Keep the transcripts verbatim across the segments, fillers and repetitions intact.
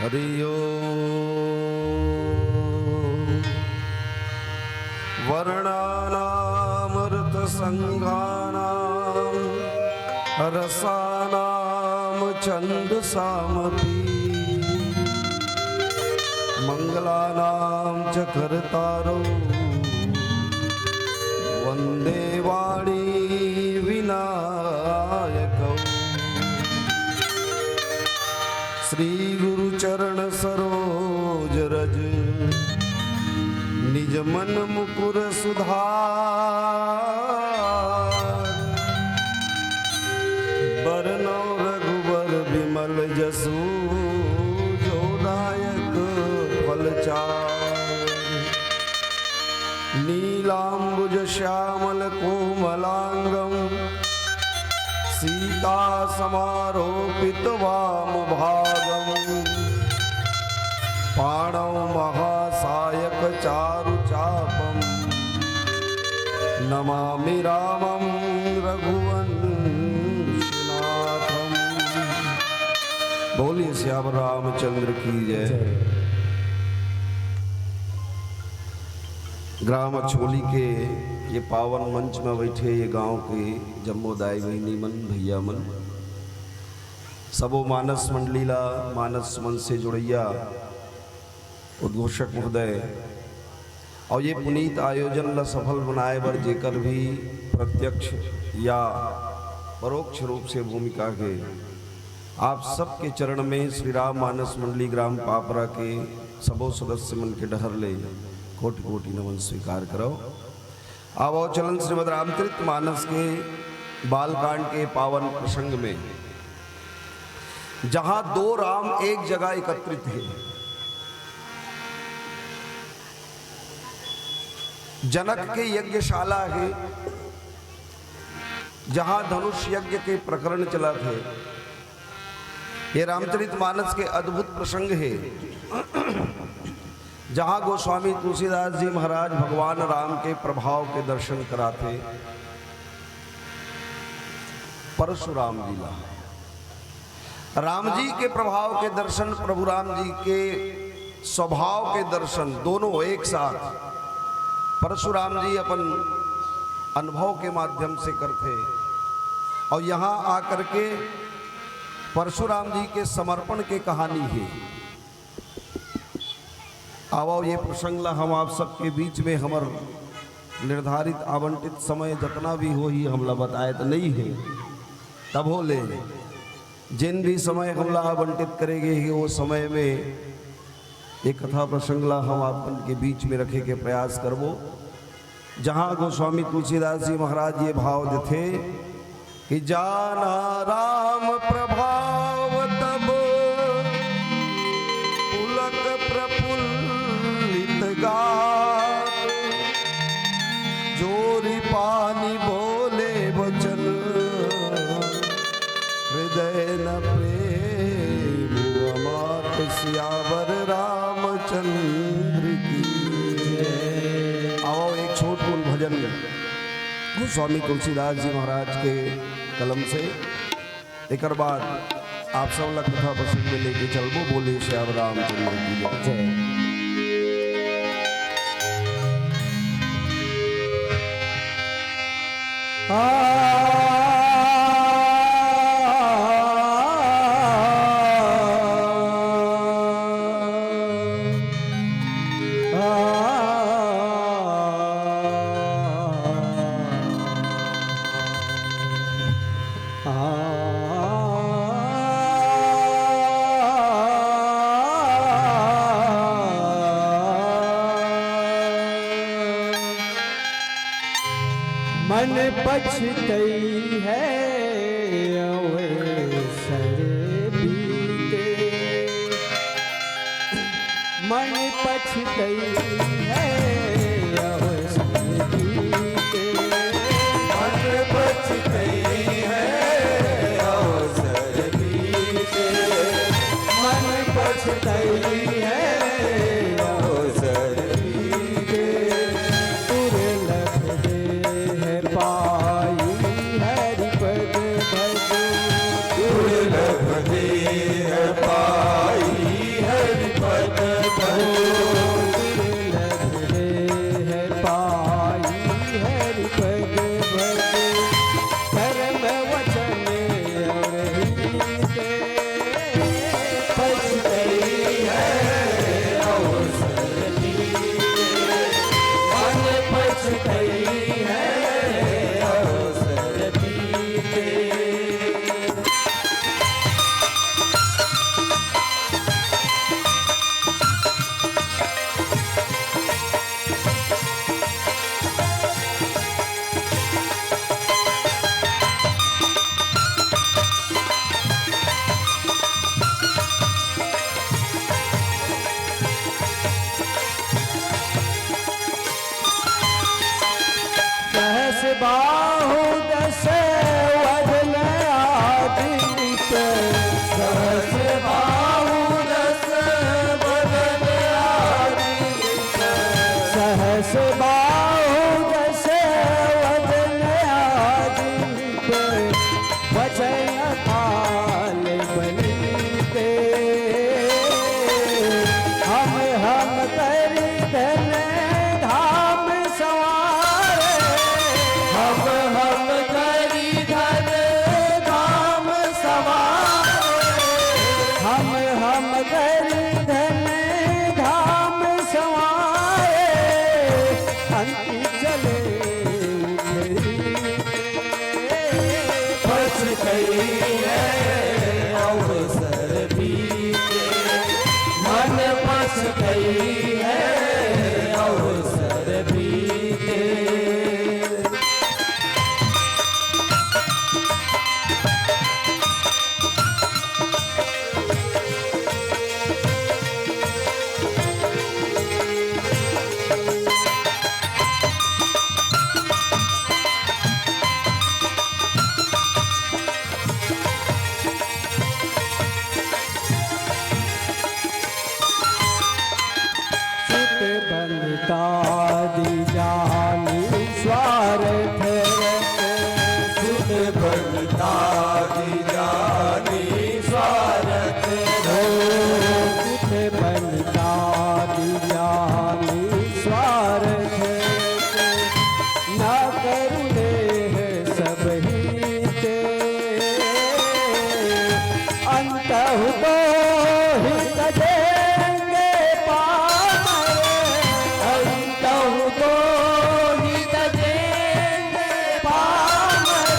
हरि ओम। वर्णानामर्थसंघानां रसानां छंदसामपि। मंगलानां च कर्तारौ वंदे वाणी विनायकौ। श्री गुरु चरण सरोज रज निज मन मुकुर सुधार। बरनौ रघुबर विमल जसु जो दायक फल चार। नीलांबुज श्यामल कोमलांगं सीता समारोपित वाम भागं। पाणौ महासायक चारु चापं नमामि रामं रघुवंशनाथं। बोलिए सियावर रामचंद्र की जय। जय। ग्राम अछोली के ये पावन मंच में बैठे ये गांव के जम्मो दाई बहिनी मन, भैया मन, सबो मानस मंडली ला, मानस मन से जुड़ैया उद्घोषक महोदय, और ये पुनीत आयोजन ला सफल बनाए बर जेकर भी प्रत्यक्ष या परोक्ष रूप से भूमिका हे, आप सबके चरण में श्री राम मानस मंडली ग्राम पापरा के सबो सदस्य मन के डहर ले कोटि कोटि नमन स्वीकार करव। आवव चलन श्रीमद् रामचरित मानस के बालकांड के पावन प्रसंग में, जहां दो राम एक जगह एकत्रित हे। जनक के यज्ञशाला हे, जहां धनुष यज्ञ के प्रकरण चलत हे। ये रामचरित मानस के अद्भुत प्रसंग हे, जहां गोस्वामी तुलसीदास जी महाराज भगवान राम के प्रभाव के दर्शन कराथे परशुराम जी ला। राम जी के प्रभाव के दर्शन, प्रभु राम जी के स्वभाव के दर्शन, दोनों एक साथ परशुराम जी अपन अनुभव के माध्यम से करथे। और यहाँ आकर के परशुराम जी के समर्पण के कहानी हे। आवव, ये प्रसंग ला हम आप सबके बीच में हमर निर्धारित आवंटित समय जतना भी होही, हमला बताए त नइ हे, तभो ले जेन भी समय हमला आवंटित करे गे हे, वो समय में ये कथा प्रसंग ला हम आप मन के बीच में रखे के प्रयास करबो। जहाँ गोस्वामी तुलसीदास जी महाराज ये भाव देथे कि जाना राम प्रभाव तब पुलक प्रफुल्लित गात, जोरि पानि बोले वचन हृदय न प्रेम अमात। सियावर रामचंद्र की जय। आवव, एक छोट कुन भजन गोस्वामी तुलसीदास जी महाराज के कलम से, एकर बाद आप सब ला कथा प्रसंग में लेके चलबो। बोले सियावर रामचंद्र की जय। जय। मन पछतई है अवसर बीते, मन पछतई है अवसर बीते, मन पछतई है अवसर बीते, मन पछतई है अवसर बीते। दुर्लभ देह पाई हरि पद भजो। दुर्लभ देह पाई है अगर धन धाम समाए, अंत चले उठई। पछतई है अवसर बीते, मन पछतई है अवसर बीते। सुत बनिता दीजानी स्वार्थ रत। सुत बनिता दीजानी स्वार्थ रत। सुत बनिता दीजानी स्वार्थ रत। ना करुणे है सब ही ते। अंतहु तो हित देंगे पामर, अंतहु तो हित देंगे पामर,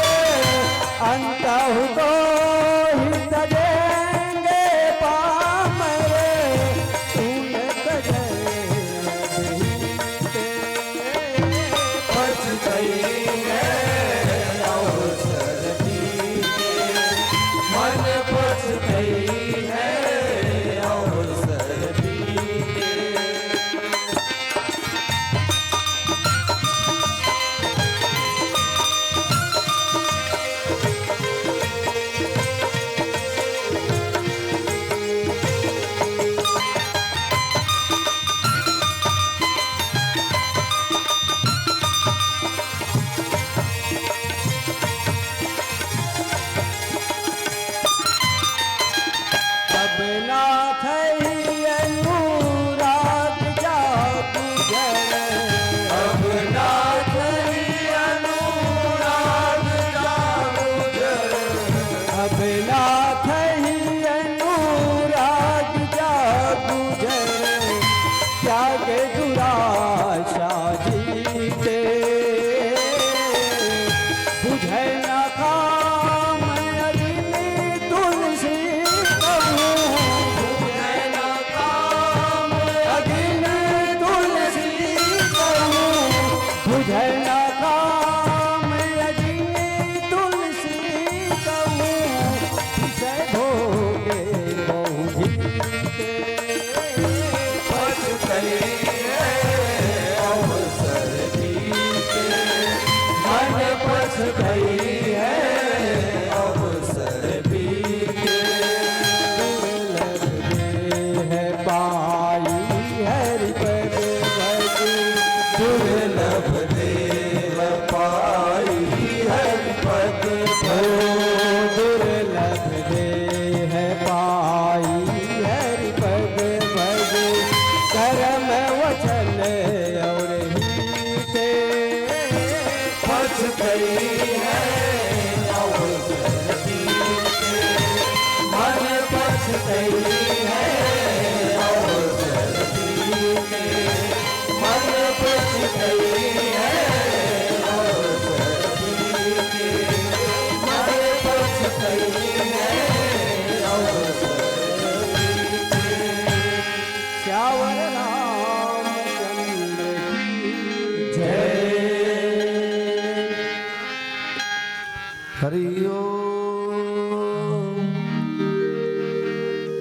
अंतहु तो हित देंगे पामर, उन कहे अभिहित। पछतई है अवसर बीते, मन पछतई है अवसर बीते। अब नाथ ही अनुराग जादूगर। अब नाथ ही अनुराग जादूगर। अब नाथ ही अनुराग जादूगर। त्याग दुराशा जीते। बुझै न काम अगिन तुलसी कहूँ। बुझै न काम अगिन तुलसी कहूँ। बुझै न काम अगिन तुलसी कहूँ। विषय भोगे बहु जीते। पछतई है अवसर बीते, मन पछतई है अवसर बीते। दुर्लभ देह पाई हरि पद भज, दुर्लभ देह पाई हरि पद भज। दुर्लभ देह पाई हरि पद भज, कर्म वचन और हिते। पछतई है अवसर बीते, मन पछतई है अवसर बीते। मन पछतई है अवसर बीते, मन पछतई है अवसर बीते। सियावर रामचंद्र की जय। हरि ओम।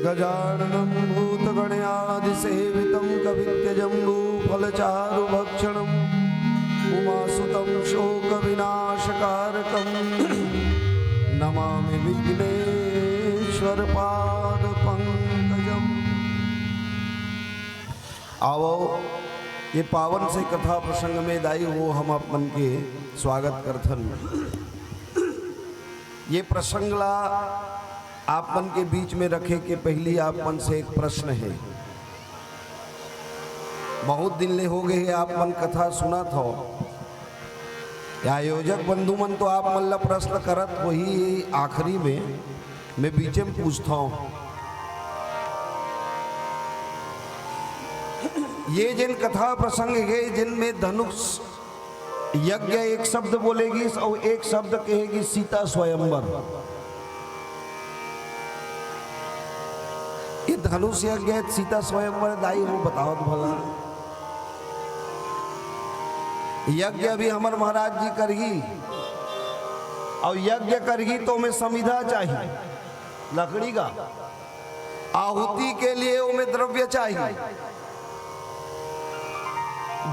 गजाननं भूतगणादिसेवितं कपित्थजम्बूफलचारुभक्षणम् उमासुतं शोकविनाशकारकं नमामि विघ्नेश्वर पादपंकजम्। आवो, ये पावन से कथा प्रसंग में दाई वो हम आप मन के स्वागत करथन। ये प्रसंग ला आप मन के बीच में रखे के पहली आप मन से एक प्रश्न है। बहुत दिन ले हो गए हे आप मन कथा सुनत हो, या आयोजक बंधु मन तो आप मन ला प्रश्न करत होही आखिरी में, मैं बीचे में पूछता हूँ। ये जिन कथा प्रसंग हे, जिनमें धनुष यज्ञ एक शब्द बोले गिस अउ एक शब्द कहे गिस सीता स्वयंवर। ये धनुष यज्ञ हे, सीता स्वयंवर, दाई हो, बतावत भला। यज्ञ अभी हमर महाराज जी करही, अउ यज्ञ करही त ओमे समिधा चाही, लकड़ी का। आहुति के लिए ओमे द्रव्य चाही।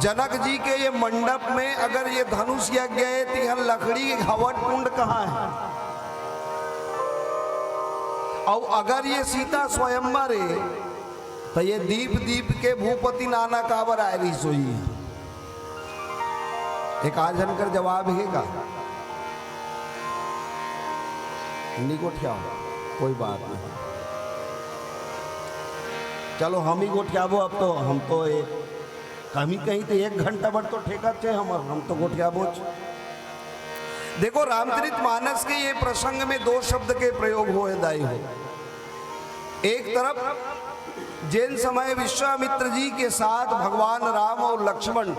जनक जी के ये मंडप में अगर ये धनुष यज्ञ हे, त इहाँ लकड़ी के हवन कुंड कहाँ हे? अउ अगर ये सीता स्वयंवर हे, त ये दीप दीप के भूपति नाना काबर आय रहिस होही? एक आध झन कर जवाब हे का? नी गोठियाव, कोई बात नहीं। चलो, हम ही गोठियाबो। अब तो हम तो एक कमी कहीं तो एक घंटा भर तो ठेका थे हम, हम तो गोठियाबोच। देखो, रामचरित मानस के ये प्रसंग में दो शब्द के प्रयोग होय, दाई हो। एक तरफ, जिन समय विश्वामित्र जी के साथ भगवान राम अउ लक्ष्मण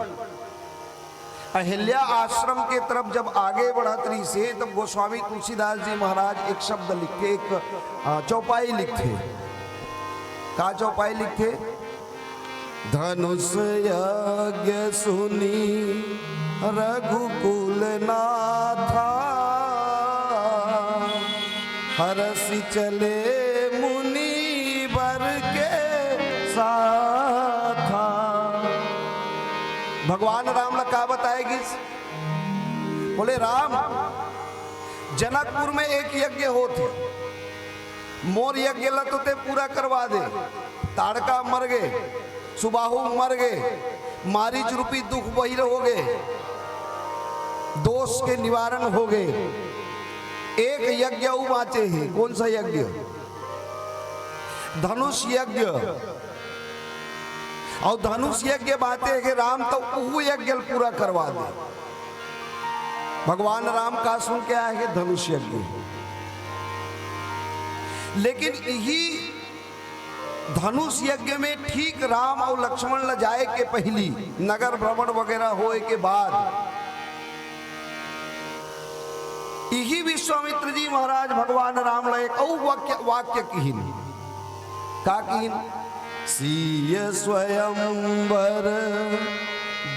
अहिल्या आश्रम के तरफ जब आगे बढ़त रहिस हे, तब गोस्वामी तुलसीदास जी महाराज एक शब्द लिखथे, एक, अ, चौपाई लिखथे। का चौपाई लिखथे? धनुष यज्ञ सुनी रघुकुल नाथा, हरषि चले मुनि बर के साथा। भगवान राम ला का बताय गिस? बोले, राम, जनकपुर में एक यज्ञ होत हे, मोर यज्ञ ला तो ते पूरा करवा दे। ताड़का मर गे, सुबाहु मर गे, मारीच रूपी दुख बहिर हो गे, दोष के निवारण हो गे। एक यज्ञ अउ बाँचे हे। कौन सा यज्ञ? धनुष यज्ञ। अउ धनुष यज्ञ बाँचे हे राम, त उहू यज्ञ ल पूरा करवा दे। भगवान राम का सुन के आय हे? धनुष यज्ञ। लेकिन इही धनुष यज्ञ में ठीक राम अउ लक्ष्मण ल जाय के पहिली, नगर भ्रमण वगैरह होय के बाद, इही विश्वामित्र जी महाराज भगवान राम ला एक अउ वाक्य, वाक्य किहिन। का किहिन? सीय स्वयंवर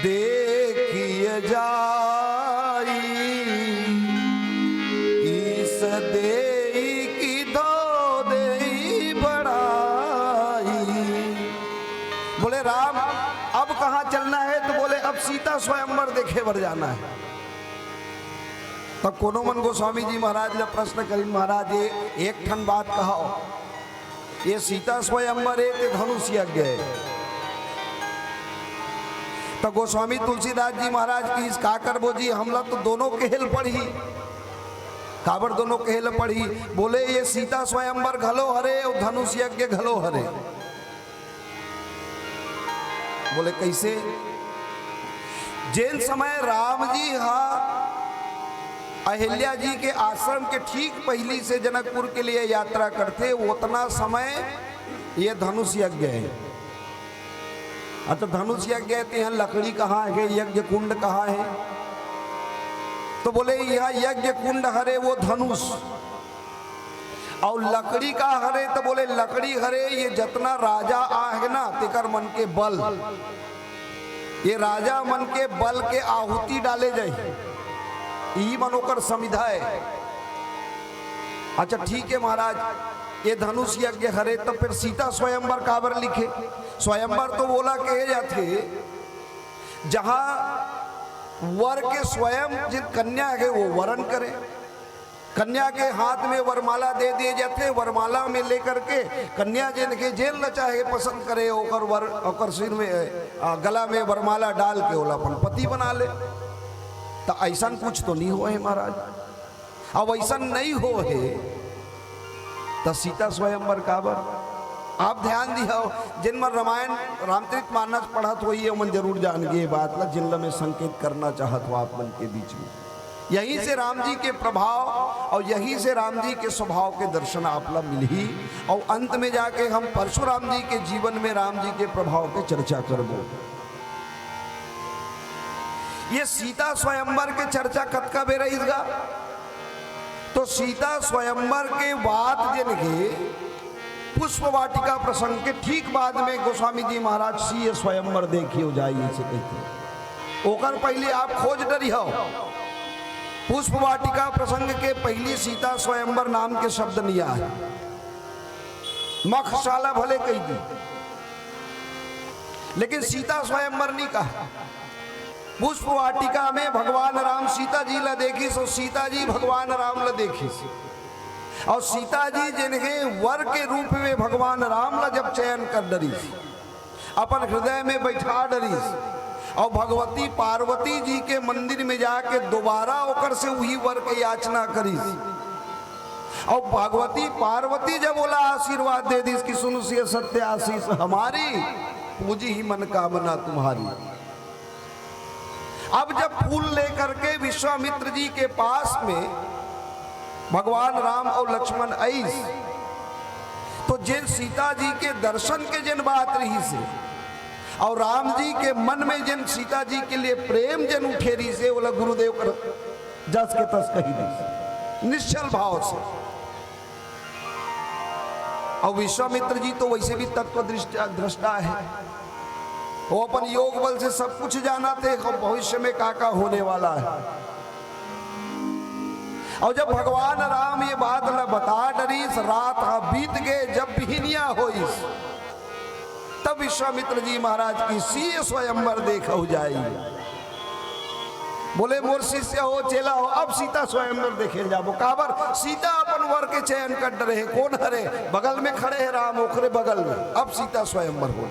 देखिय जाई, ईस देई की धो देई बड़ाई। बोले, राम, अब कहाँ चलना हे? त बोले, अब सीता स्वयंवर देखे बर जाना हे। तब कोनो मन गोस्वामी जी महाराज ला प्रश्न करिन, महाराज, ये एक ठन बात कहाव, ये सीता स्वयंवर हे के धनुष यज्ञ हे? त गोस्वामी तुलसीदास जी महाराज किहिस, का करबो जी, हमला तो दोनों कहे ल पड़ही। काबर दोनों कहे ल पड़ही? बोले, ये सीता स्वयंवर घलो हरे अउ धनुष यज्ञ घलो हरे। बोले, कइसे? जेन समय राम जी हा अहिल्या जी के आश्रम के ठीक पहिली से जनकपुर के लिए यात्रा करथे, ओतना समय ये धनुष यज्ञ हे। अच्छा, धनुष यज्ञ हे, त इहाँ लकड़ी कहाँ हे, यज्ञ कुंड कहाँ हे? त बोले, इहाँ यज्ञ कुंड हरे, वो धनुष। अउ लकड़ी का हरे? त बोले, लकड़ी हरे ये जतना राजा आहे ना, तेकर मन के बल। ये राजा मन के बल के आहुति डाले जाही, इही मन ओकर समिधा हे। अच्छा, ठीक हे महाराज, ये धनुष यज्ञ हरे, त फेर सीता स्वयंवर काबर लिखे? स्वयंवर तो ओला कहे जाथे, जहाँ वर के स्वयं, जेन कन्या हे, वो वरण करे। कन्या के हाथ में वरमाला दे दिए जाथे, वरमाला में लेकर के कन्या जेन के जेन ल चाहे पसंद करे, ओकर वर, ओकर सिर में, आ, गला में वरमाला डाल के ओला अपन पति बना ले। त अइसन कुछ तो नहीं होय हे महाराज। अब अइसन नहीं होय हे, त सीता स्वयंवर काबर? आप ध्यान दिहव, जेन मन रामायण रामचरित मानस पढ़त होही, ओमन जरूर जान गे ये बात ला, जेन ला मैं संकेत करना चाहत हूँ आप मन के बीच में। यहीं से राम जी के प्रभाव और यहीं से राम जी के स्वभाव के दर्शन आप ला मिलही। और अंत में जाके हम परशुराम जी के जीवन में राम जी के प्रभाव के चर्चा करबो। ये सीता स्वयंवर के चर्चा कतका बेर रहिस गा? तो सीता स्वयंवर के बाद जेन हे पुष्प वाटिका प्रसंग के ठीक बाद में गोस्वामी जी महाराज सीय स्वयंवर देखियो जाइए से कहिथे। ओकर पहले आप खोज डरिहव, पुष्प वाटिका प्रसंग के पहली सीता स्वयंवर नाम के शब्द नहीं आए। मखशाला भले कहि दी, लेकिन सीता स्वयंवर नहीं कहा। पुष्प वाटिका में भगवान राम सीता जी ला देखिस और सीता जी भगवान राम ला देखिस। और सीता जी जेन हे वर के रूप में भगवान राम ला जब चयन कर डरिस, अपन हृदय में बैठा डरिस, और भगवती पार्वती जी के मंदिर में जाके दोबारा ओकर से वही वर के याचना करिस। और भगवती पार्वती जब ओला आशीर्वाद दे दिस कि सुन सिय सत्य आशीष हमारी, पूजिही मनकामना तुम्हारी। अब जब फूल लेकर के विश्वामित्र जी के पास में भगवान राम और लक्ष्मण आइस, तो जेन सीता जी के दर्शन के जेन बात रहिस हे और राम जी के मन में जेन सीता जी के लिए प्रेम जेन उठे रहिस हे, ओला गुरुदेव कर जस के तस कहि दिस निश्चल भाव से। और विश्वामित्र जी तो वैसे भी तत्व दृष्टा, दृष्टा है, वो अपन योग बल से सब कुछ जानथे, और भविष्य में का का होने वाला है। और जब भगवान राम ये बात ला बता डरिस, रात ह बीत गे, जब बिहनिया होइस, तब विश्वामित्र जी महाराज की सीय स्वयंवर देखहु जाई। बोले, मोर शिष्य हो, चेला हो, अब सीता स्वयंवर देखे जाबो। काबर? सीता अपन वर के चयन कर डरे हे। कोन हरे? बगल में खड़े हे राम, ओकरे बगल में। अब सीता स्वयंवर हो।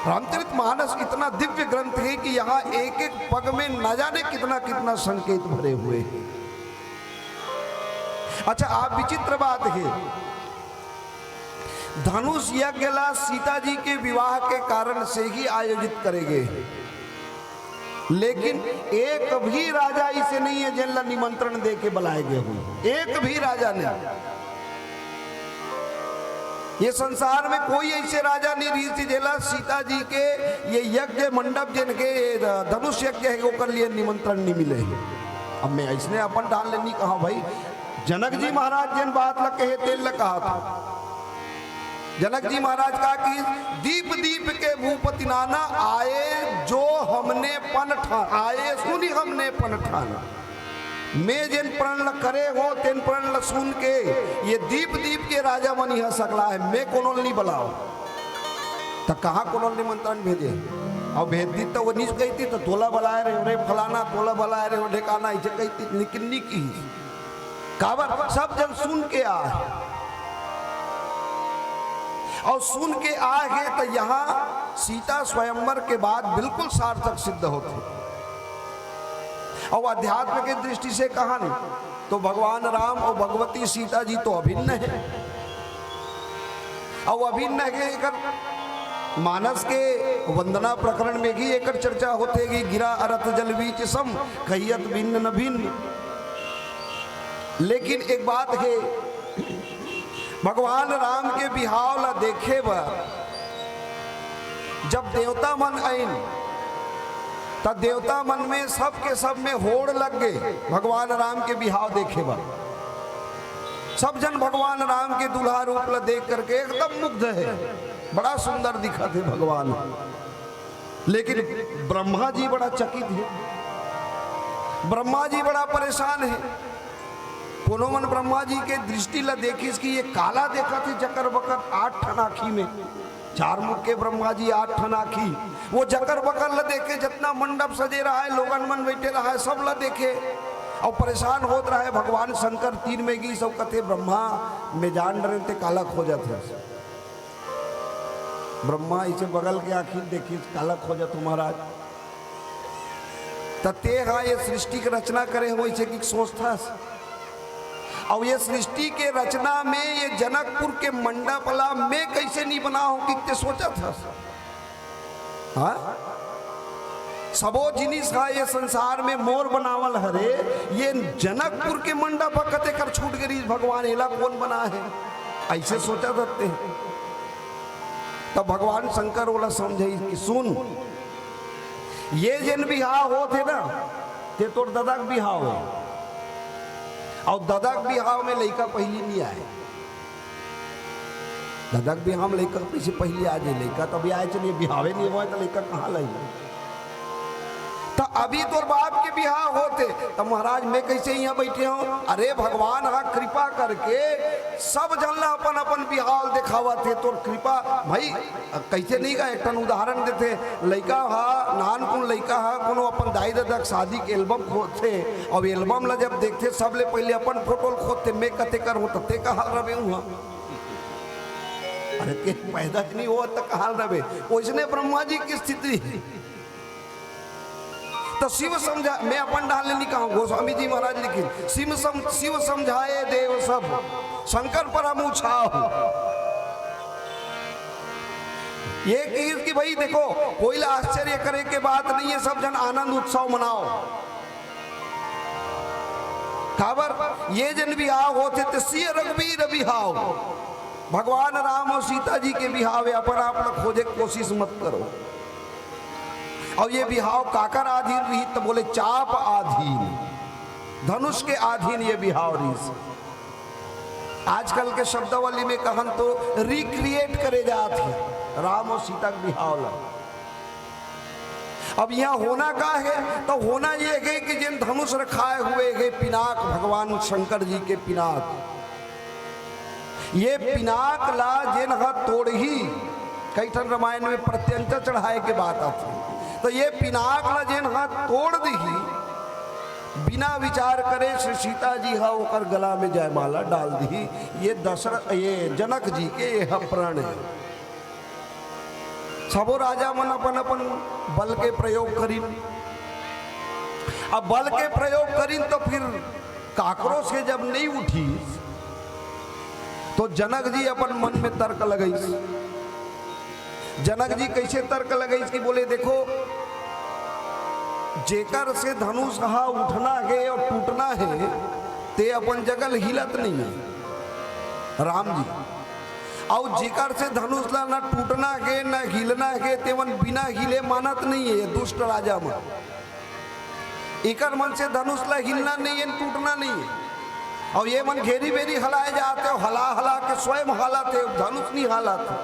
रामचरित मानस इतना दिव्य ग्रंथ है कि यहाँ एक एक पग में न जाने कितना कितना संकेत भरे हुए हैं। अच्छा, आप विचित्र बात है, धनुष यज्ञ ला सीता जी के विवाह के कारण से ही आयोजित करे गे हे, लेकिन एक भी राजा ऐसे नहीं है जेन ला निमंत्रण दे के बुलाए गए हो, एक भी राजा नहीं। ये संसार में कोई ऐसे राजा नहीं रहिस जेला सीता जी के ये यज्ञ मंडप जेन के धनुष यज्ञ है ओकर लिए निमंत्रण नहीं मिले। अब मैं ऐसने अपन डाल ले नहीं कहा भाई, जनक जी महाराज जेन बात ला कहे तेल ला कहा था। जनक जी महाराज का कि दीप दीप के भूपति नाना आए जो हमने पन ठान, आए सुनि हमने पन ठान। मैं जेन प्रण ल करे हो तेन प्रण ल सुन के ये दीप दीप के राजा मन इहाँ सकला है, मैं कोनो ल नहीं बुलाओ। त कहाँ कोनो ल निमंत्रण भेजे? और भेज दी तो वो निज कहती तो तोला बुलाए रहे रे फलाना, तोला बुलाए रहे ढेकाना, इसे कहती, लेकिन नहीं की। काबर? सब जन सुन के आए, और सुन के आए हे तो यहाँ सीता स्वयंवर के बाद बिल्कुल सार्थक सिद्ध होथे। और अध्यात्म के दृष्टि से कहन तो भगवान राम और भगवती सीता जी तो अभिन्न है। और अभिन्न है, एकर मानस के वंदना प्रकरण में भी एकर चर्चा होथे कि गिरा अरथ जल बीच सम, कहियत भिन्न न भिन्न। लेकिन एक बात है, भगवान राम के बिहाव ला देखे बर जब देवता मन आइन, त देवता मन में सब के सब में होड़ लग गे भगवान राम के बिहाव देखे बर। सब जन भगवान राम के दूल्हा रूप ला देख करके एकदम मुग्ध है, बड़ा सुंदर दिखत है भगवान। लेकिन ब्रह्मा जी बड़ा चकित है, ब्रह्मा जी बड़ा परेशान है। कोनो मन ब्रह्मा जी के दृष्टि ला देखिस कि ये काला देखत है जकर बकर आठ ठन आँखी में, चार मुख के ब्रह्मा जी, आठ ठन आँखी। वो जकर बकर ला देखे, जितना मंडप सजे रहा है, लोगन मन बैठे रहा है, सब ला देखे और परेशान होत रहा है। भगवान शंकर तीर में गिस, सब कथे, ब्रह्मा, मैं जान डरे ते काला खोजत है। ब्रह्मा इसे बगल के आँखी देखिस, काला खोजत हो महाराज। त ते हा ये सृष्टि के रचना करे हो, इसे की सोचथस? और ये सृष्टि के रचना में ये जनकपुर के मंडप ला मैं कैसे नहीं बना हो कि ते सोचत हस? हाँ? सबो जिनिस हा ये संसार में मोर बनावल हरे, ये जनकपुर के मंडप ह कते कर छूट गे रिहिस भगवान, एला कोन बनाए हे? अइसे सोचत रहिथे। तब भगवान शंकर ओला समझाइस कि सुन, ये जेन बिहाव होत हे ना, ते तोर ददा के बिहाव हे, अउ ददा के बिहाव में लइका पहिली नइ आए। ददा के बिहाव में लइका कइसे पहिली आ जाए? लइका तो अभी आए चलिए, बिहावे नइ होए तो लइका कहाँ लाई? तो अभी तोर बाप के बिहाव होत हे, तो महाराज मैं कइसे इहाँ बइठे हँव? अरे भगवान हा कृपा करके सब झन ला अपन अपन बिहाव देखावत हे। तोर कृपा भाई, कइसे नइ गा? एक ठन उदाहरण देथे, लइका हा, नानकुन लइका हा कोनो अपन दाई ददा के शादी के एल्बम खोजथे, अउ एल्बम ला जब देखथे, सबले पहिले अपन फोटो ल खोजथे, मैं कते कर हँव, त ते कहाँ रबे उहाँ? अरे, ते पैदा नइ होवत त कहाँ रबे? ओइसने ब्रह्मा जी के स्थिति हे। त शिव समझा, मैं अपन डाहर ले नइ कहँव, गोस्वामी जी महाराज लिखिन, शिव सम-, शिव समझाए देव सब, शंकर परम उछाव। ये कहिस कि भाई देखो, कोई ला आश्चर्य करे के बात नइ हे, सब झन आनंद उत्सव मनाव। काबर? ये जेन बिहाव होत हे ते सिय रघुबीर बिहाव, भगवान राम अउ सीता जी के बिहाव हे, अपन आप ला खोजे के कोशिश मत करो। अउ ये बिहाव काकर आधीन रिहिस? त बोले चाप आधीन, धनुष के आधीन ये बिहाव रिहिस। आजकल के शब्दावली में कहन तो recreate करे जात हे राम अउ सीता के बिहाव ला। अब इहाँ होना का हे? त होना ये हे कि जेन धनुष रखाए हुए हे पिनाक, भगवान शंकर जी के पिनाक, ये पिनाक ला जेन ह तोड़ही, कई ठन रामायण में प्रत्यंचा चढ़ाए के बात आथे, त ये पिनाक ला जेन ह तोड़ दिही, बिना विचार करे श्री सीता जी ह ओकर गला में जयमाला डाल दिही। ये दशरथ, ये जनक जी के ये ह प्रण हे। सबो राजा मन अपन अपन बल के प्रयोग करिन। अब बल के प्रयोग करिन तो फिर काकरो से जब नइ उठिस तो जनक जी अपन मन में तर्क लगाइस। जनक जी कइसे तर्क लगाइस कि बोले, देखो, जेकर से धनुष हा उठना हे अउ टूटना हे, ते अपन जगह ले हिलत नइ हे, राम जी। अउ जेकर से धनुष ला न टूटना हे, न हिलना हे, तेमन बिना हिले मानत नइ हे, ये दुष्ट राजा मन। एकर मन से धनुष ला हिलना नइ हे, टूटना नइ हे। अउ ये मन घेरी बेरी हलाए जात हे, हला हला के स्वयं हालत हे, धनुष नइ हालत हे।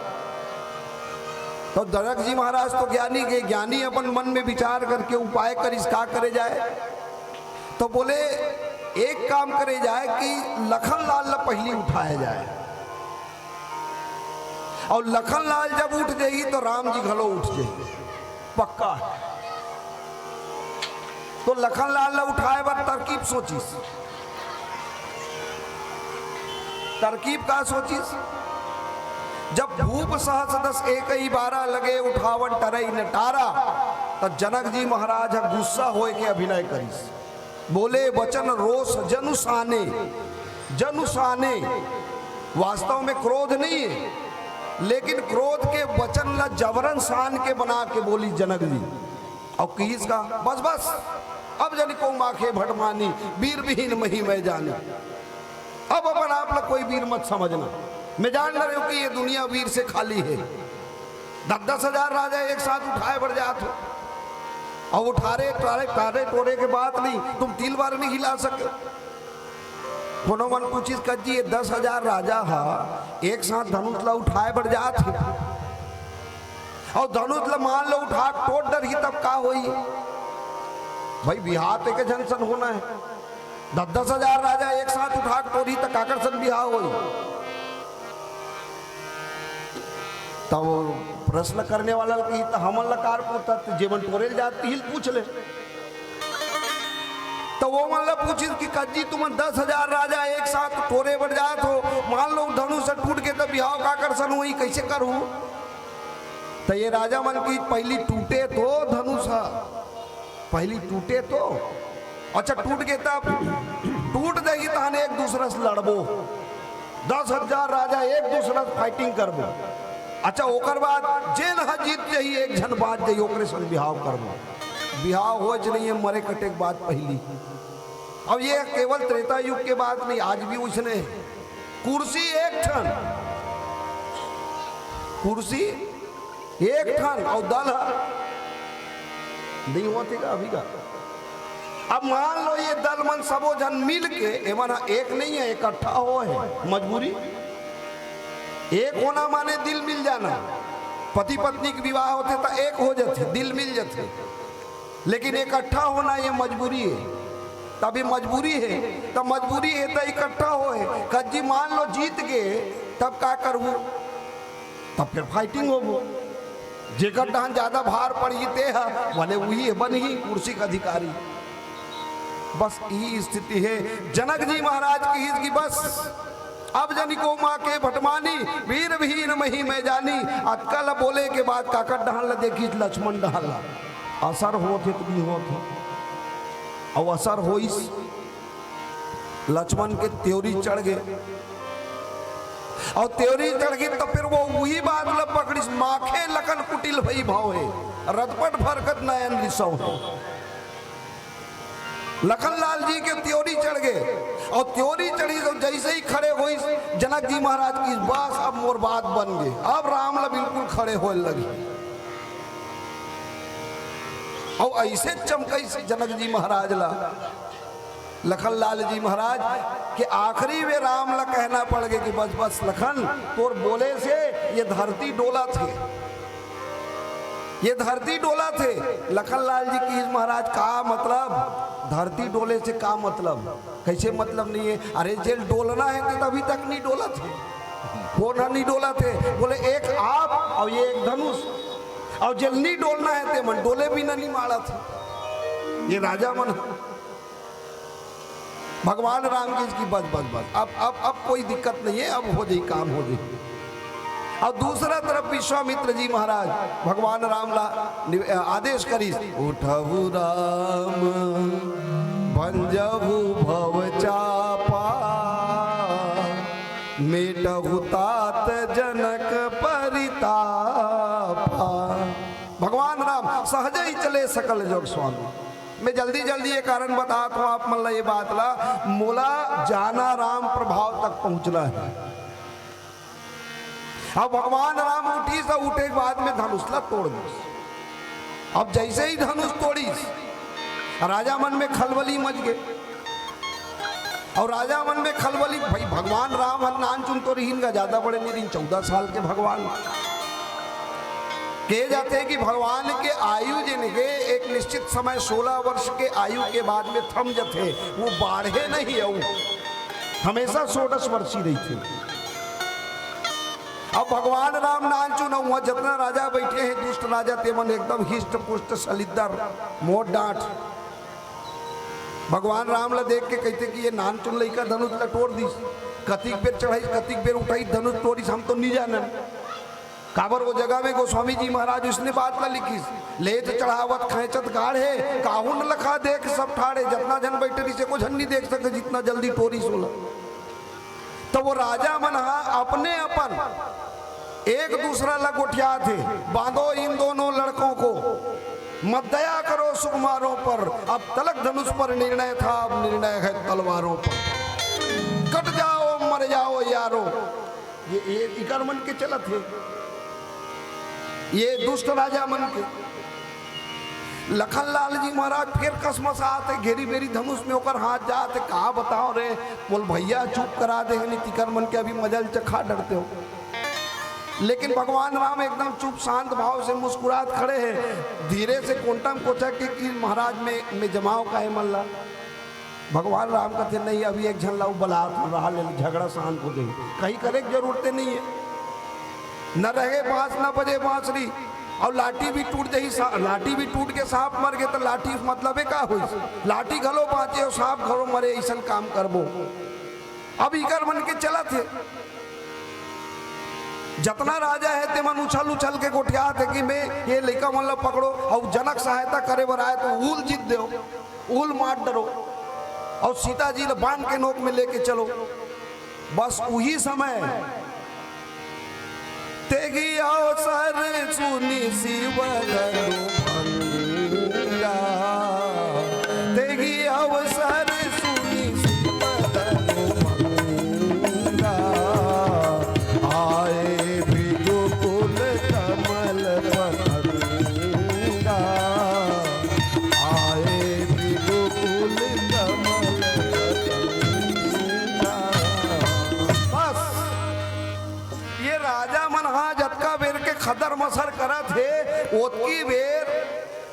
त जनक जी महाराज तो ज्ञानी के, ज्ञानी अपन मन में विचार करके उपाय करिस, का करे जाए? त बोले, एक काम करे जाए कि लखन लाल ला पहिली उठाए जाए, अउ लखन लाल जब उठ जाही त राम जी घलो उठ जाही, पक्का हे। त लखन लाल ला उठाए बर तरकीब सोचिस। तरकीब का सोचिस? जब भूप सहस दस एकइ बारा, लगे उठावन टरइ न टारा, त जनक जी महाराज ह गुस्सा होय के अभिनय करिस। बोले, वचन रोष जनु साने, जनु साने। वास्तव में क्रोध नइ हे, लेकिन क्रोध के वचन ला जबरन सान के बना के बोलिस जनक जी। अउ कहिस का, बस बस, अब जनि को माखे भटमानी, वीर विहीन मही मैं जानी। अब अपन आप ला कोई वीर मत समझना। मैं जान रहे हूं कि ये दुनिया वीर से खाली हे। दस दस हजार राजा एक साथ उठाए बर जात हो, अउ उठारे टारे, टारे टोरे के बात नहीं, तुम तिल बार नहीं हिला सके। कोनो मन पूछिस, कस जी, ये दस हजार राजा हा एक साथ धनुष ला उठाए बर जात हे, अउ धनुष ला मान लो उठा के टोर डरही, तब का होही? भाई, बिहाव तो एक झन सन होना हे। दस दस हजार राजा एक साथ उठा के टोरही, त काकर सन बिहाव होही? तब प्रश्न करने वाला ल कही, त हमन ला कार पूछत, जेमन टोरे ल जात, तिही ल पूछ ले। त वो मन ला पूछिस कि कस जी, तुमन दस हजार राजा एक साथ टोरे बर जात हो, मान लो धनुष टूट गे, त बिहाव काकर सन होही, कइसे करहू? त ये राजा मन कहिस, पहिली टूटे तो धनुष ह, पहिली टूटे तो। अच्छा, टूट गे तब? टूट जाही, तहन एक दूसरा से लड़बो, दस हजार राजा एक दूसरा से fighting करबो। अच्छा, ओकर बाद जेन ह जीत जाही, एक झन बाँच जाही, ओकरे संग बिहाव करबो। बिहाव होच नहीं है मरे कटे के बाद पहिली। अब ये केवल त्रेता युग के बात नहीं, आज भी उसने कुर्सी एक ठन, कुर्सी एक ठन अउ दल ह नहीं होत हे का अभी का। अब मान लो ये दल मन सबो झन मिल के एमन ह एक नहीं है, इकट्ठा हो है, मजबूरी। एक होना माने दिल मिल जाना। पति पत्नी के विवाह होथे त एक हो जथे, दिल मिल जथे। लेकिन इकट्ठा होना ये मजबूरी है। तभी मजबूरी है, तब मजबूरी है त इकट्ठा हो है। कज्जी मान लो जीत गए, तब का करहू? तब फिर फाइटिंग होबो। जेकर डहान ज्यादा भार पड़ही ते ह, भले उही बनही कुर्सी के अधिकारी। बस यही स्थिति है। जनक जी महाराज कहिस कि बस अब जनिको माँ के भटमानी, वीर भीर मही मैं जानी। अतका ल बोले के बाद काकर डहान ल देखिस? लक्ष्मण डहान ल। असर होत हे त नहीं होत हे। अउ असर होइस, लक्ष्मण के त्योरी चढ़ गे। अउ त्योरी चढ़ गे त फिर वो उही बात ल पकड़िस, माखे लखन कुटिल भई भव हे, रतपट भरकत नयन रिसव हे। लखन लाल जी के त्योरी चढ़ गे अउ त्योरी चढ़िस अउ जैसे ही खड़े होइस, जनक जी महाराज कहिस, बस अब मोर बात बन गे, अब राम ल बिल्कुल खड़े होए लगी। अउ ऐसे चमकइस जनक जी महाराज ला, लखन लाल जी महाराज के आखिरी में राम ला कहना पड़ गे कि बस बस लखन, तोर बोले से ये धरती डोलत हे, ये धरती डोलत हे। लखन लाल जी कहिस, महाराज का मतलब, धरती डोले से का मतलब? कैसे मतलब नहीं है? अरे जेल डोलना है तो अभी तक नहीं डोलत हे, कोन ह नहीं डोलत हे? बोले एक आप अउ ये एक धनुष, अउ जेल नहीं डोलना है ते मन डोले बिना नहीं माड़त हे। ये राजा मन ह भगवान राम कहिस कि बस बस बस, अब अब अब कोई दिक्कत नहीं है, अब हो जाई, काम हो जाई। अउ दूसरा तरफ विश्वामित्र जी महाराज भगवान राम ला नि-, आदेश करिस, उठहु राम भंजहु भव चापा, मेटहु तात जनक परितापा। भगवान राम सहज ही चले सकल जोग स्वामी। मैं जल्दी जल्दी ये कारण बतात हूँ आप मन ला, ये बात ला, मोला जाना राम प्रभाव तक पहुँचना है। अब भगवान राम उठिस, उठे के बाद में धनुष ला तोड़ दिस। अब जैसे ही धनुष तोड़िस, राजा मन में खलबली मच गे। अउ राजा मन में खलबली, भाई भगवान राम ह नानचुन तो रिहिन गा, ज्यादा बड़े नहीं रिहिन, चौदह साल के भगवान। कहे जाथे कि भगवान के आयु जेन हे एक निश्चित समय सोलह वर्ष के आयु के बाद में थम जथे, वो बाढ़े नहीं, अउ हमेशा षोडश वर्षी रहिथे। अब भगवान राम नानचुन, उहाँ जतना राजा बैठे हैं दुष्ट राजा, ते मन एकदम हिष्ट पुष्ट सलिद्दर, मोट डांट। भगवान राम ला देख के कहिथे कि ये नानचुन लइका धनुष ला टोर दिस, कतिक बेर चढ़ाइस, कतिक बेर उठाइस धनुष टोरिस, हम तो नहीं जानन। काबर वो जगह में गोस्वामी जी महाराज उसने बात ला लिखिस, लेत चढ़ावत खैंचत गाढ़े, काहू न लखा देख सब ठाढ़े, जतना झन बैठे रिहिस एको झन नहीं देख सके जितना जल्दी टोरिस ओला। तो वो राजा मन हा अपने अपन एक दूसरा ला गोठियाथे, बांधो इन दोनों लड़कों को, मत दया करो सुकुमारों पर, अब तलक धनुष पर निर्णय था, अब निर्णय है तलवारों पर। कट जाओ, मर जाओ यारो। ये, ये इकर मन के चलत हे, ये दुष्ट राजा मन के। लखन लाल जी महाराज फिर कसमसात हे, घेरी बेरी धनुष में ओकर हाथ जात हे, का बताओ रे, बोल भैया चुप करा दे, नहीं तिकर मन के अभी मजा ल चखा डरते हो। लेकिन भगवान राम एकदम चुप शांत भाव से मुस्कुरात खड़े हैं, धीरे से कोंटा म कोचा के कि महाराज में, में जमाव का है मन ला। भगवान राम कथे, "नहीं, अभी एक झन ला बलात रहा ले, झगड़ा शांत हो जाही।" कहीं करे के जरूरते नहीं है। न रहे बांस, न बजे बांसुरी, अउ लाठी भी टूट जाही, सा-, लाठी भी टूट के सांप मर गे, त लाठी से मतलबे का होइस? लाठी घलो बांचे अउ सांप घलो मरे, अइसन काम करबो। अब इकर मन के चलत हे, जतना राजा हे, ते मन उछल उछल के गोठियात हे कि मैं ये लइका मन ला पकड़ो, अउ जनक सहायता करे बर आए, त उल जीत देव, उल मार डरो, अउ सीता जी ला बांध के नोक में लेके चलो। बस उही समय तेगी अवसर सुनि शिव धनु भंगा। खदर मसर करत हे, ओतकी बेर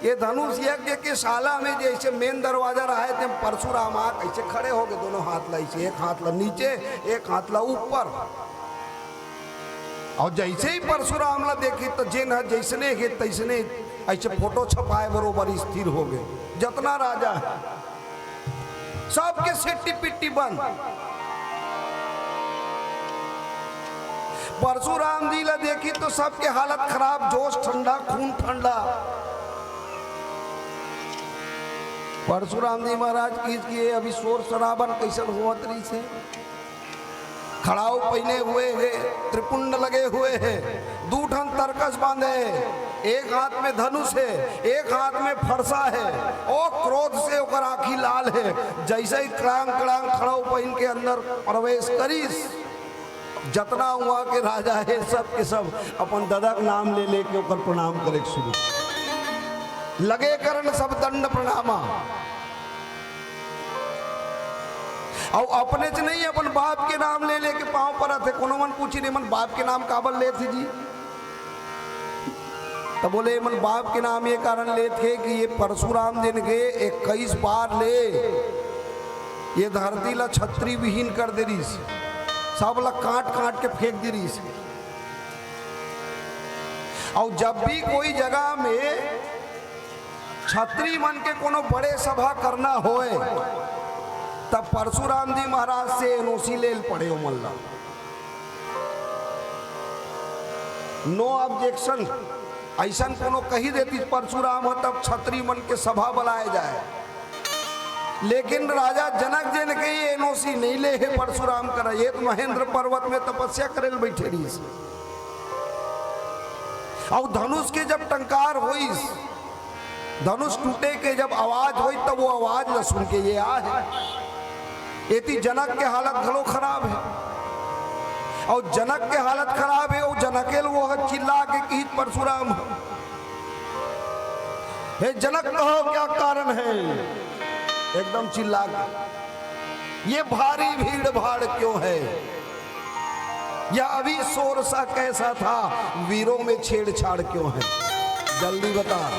ये धनुष यज्ञ के शाला में जैसे मेन दरवाजा रहे, ते परशुराम आ कैसे खड़े हो गए, दोनों हाथ ला ऐसे, एक हाथ ला नीचे, एक हाथ ला ऊपर। और जैसे ही परशुराम ला देखी, तो जेन ह जैसने हे तैसने ऐसे फोटो छपाए बरोबर स्थिर हो गए। जतना राजा है, सबके सेट्टी पिट्टी बंद। परशुराम जी ला देखी तो सबके हालत खराब, जोश ठंडा, खून ठंडा। परशुराम जी महाराज कहिस कि ये अभी शोर शराबा कैसन होवत रहिस हे। खड़ाऊ पहिने हुए हे, त्रिपुंड लगे हुए हे, दू ठन तरकस बांधे हे, एक हाथ में धनुष हे, एक हाथ में फरसा हे, ओ क्रोध से ओकर आँखी लाल हे। जैसे ही कड़ांग कड़ांग खड़ाऊ पहिन के अंदर प्रवेश करिस, जतना उहाँ के राजा हे, सब के सब अपन ददा के नाम ले लेके ओकर प्रणाम करे के शुरू। लगे करन सब दंड प्रणामा। अउ अपने च नहीं, अपन बाप के नाम ले लेके पाँव परत हे। कोनो मन पूछिन, "एमन बाप के नाम काबर लेत हे जी?" त बोले, "एमन बाप के नाम ये कारण लेत हे कि ये परशुराम जेन के इक्कीस बार ले ये धरती ला छतरी विहीन कर दे रिहिस, सब ला काट काट के फेंक दे रिहिस।" अउ जब भी कोई जगह में छतरी मन के कोनो बड़े सभा करना होय, तब परशुराम जी महाराज से एनओसी लेल पड़े ओमन ला। No objection, अइसन कोनो कही देतिस परशुराम ह, तब छतरी मन के सभा बलाए जाए। लेकिन राजा जनक जेन के ये एनओसी नहीं ले हे परशुराम करा, ये तो महेंद्र पर्वत में तपस्या करे ल बैठे रहिस। अउ धनुष के जब टंकार होइस, धनुष टूटे के जब आवाज होई, तब वो आवाज ल सुन के ये आए। एती जनक के हालत घलो खराब हे, अउ जनक के हालत खराब हे, अउ जनके ल वो ह चिल्ला के कहित परशुराम ह, "हे जनक, कहो क्या कारण है?" एकदम चिल्ला के, "ये भारी भीड़ भाड़ क्यों है? यह अभी शोर सा कैसा था, वीरों में छेड़छाड़ क्यों है? जल्दी बता।"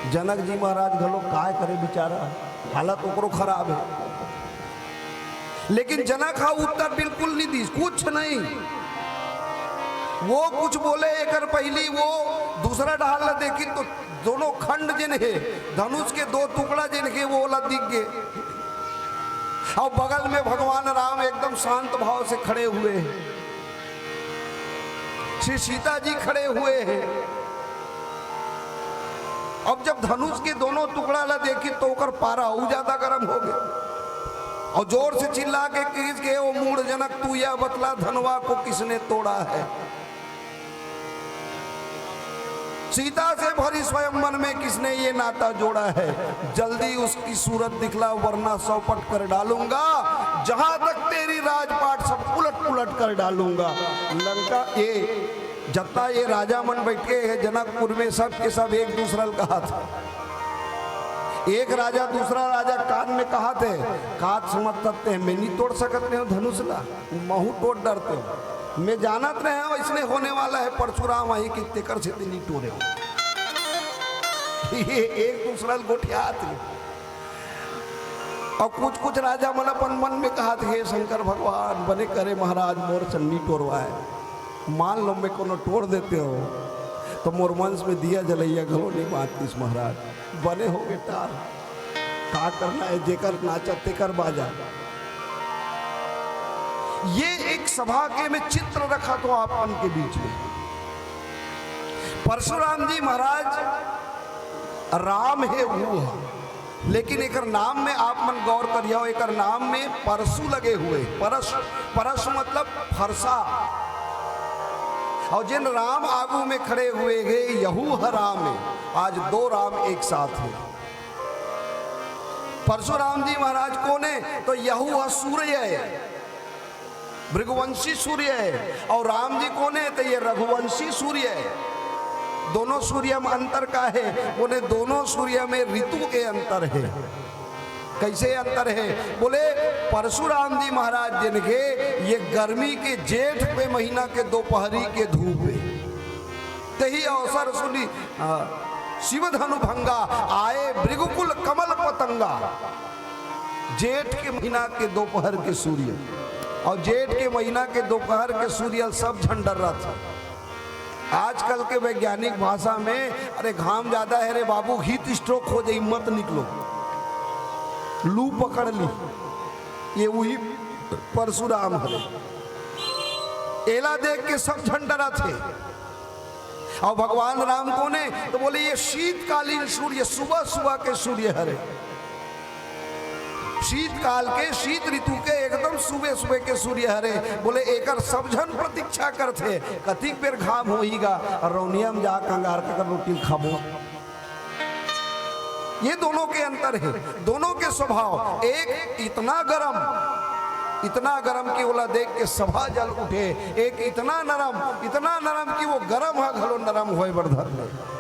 जनक जी महाराज घलो काय करे बिचारा, हालत ओकरो खराब हे। लेकिन जनक ह उत्तर बिल्कुल नहीं दिस, कुछ नहीं। वो कुछ बोले एकर पहिली वो दूसरा डहार ला देखी तो दोनों खंड जेन हे, धनुष के दो टुकड़ा जेन हे, वो ला दिख गे। अउ बगल में भगवान राम एकदम शांत भाव से खड़े हुए हे, श्री सीता जी खड़े हुए हे। अब जब धनुष के दोनों टुकड़ा ला देखी तो ओकर पारा अउ ज्यादा गरम हो गे। अउ जोर से चिल्ला के कहिस के, "ओ मूढ़ जनक, तू यह बतला, धनवा को किसने तोड़ा है? सीता से भरी स्वयंवर में किसने ये नाता जोड़ा है? जल्दी उसकी सूरत दिखला, वरना चौपट कर डालूंगा। जहां तक तेरी राजपाट, सब उलट पुलट कर डालूंगा।" लंका ये जतना ये राजा मन बैठे हे जनकपुर में, सब के सब एक दूसरा ल कहत हे। एक राजा दूसरा राजा कान में कहत हे, "कात समझ सकते हैं, मैं नहीं तोड़ सकत रहे हो धनुष ला, महू तोड़ डरते हो। मैं जानत रहे हो इसने होने वाला है परशुराम वहीं की, तेकर से नहीं तोड़े हो।" ये एक दूसरा ल गोठियात हे। अउ कुछ कुछ राजा मन अपन मन में कहत, "हे शंकर भगवान, बने करे महाराज मोर सन नी टोरवाए। मान लो मैं कोनो टोर देते हो, तो मोर वंश में दिया जलैया घलो नहीं बांचतीस महाराज। बने हो बेटा, का करना है, जेकर नाचा तेकर बाजा।" ये एक सभा के मैं चित्र रखत हो आप मन के बीच में। परशुराम जी महाराज राम हे, वो ह, लेकिन एकर नाम में आप मन गौर करियो, एकर नाम में परशु लगे हुए। परश, परशु मतलब फरसा। अउ जेन राम आगू में खड़े हुए हे, यहू ह राम हे। आज दो राम एक साथ हे। परशुराम जी महाराज कोन हे? तो यहू ह सूर्य हे। भृगुवंशी सूर्य हे अउ राम जी कोन हे? त ये रघुवंशी सूर्य हे। दोनों सूर्य में अंतर का हे? बोले, दोनों सूर्य में ऋतु के अंतर हे। कैसे अंतर हे? बोले, परशुराम जी महाराज जेन हे, ये गर्मी के जेठ के महीना के दोपहरी के धूप हे। तेही अवसर सुनि, आ, शिव धनु भंगा, आए भृगुकुल कमल पतंगा। जेठ के महीना के दोपहर के सूर्य, अउ जेठ के महीना के दोपहर के सूर्य सब झन डर्राथे। आजकल के वैज्ञानिक भाषा में, "अरे, घाम ज्यादा हे रे बाबू, heat stroke हो जाही, मत निकलो, लू पकड़ ली।" ये उही परशुराम हरे। एला देख के सब झन डर्राथे। अउ भगवान राम कोन हे? त बोले, "ये शीतकालीन सूर्य, सुबह सुबह के सूर्य हरे।" शीतकाल के, शीत ऋतु के एकदम सुबह सुबह के सूर्य हरे। बोले, "एकर सब झन प्रतीक्षा करथे, कतिक बेर घाम होही गा।" अउ रौनिया में जाके अंगार के कर रोटी खाबो। ये दोनों के अंतर हे, दोनों के स्वभाव। एक इतना गरम, इतना गरम कि ओला देख के सभा जल उठे, एक इतना नरम, इतना नरम कि वो गरम ह घलो नरम होय बर धर ले।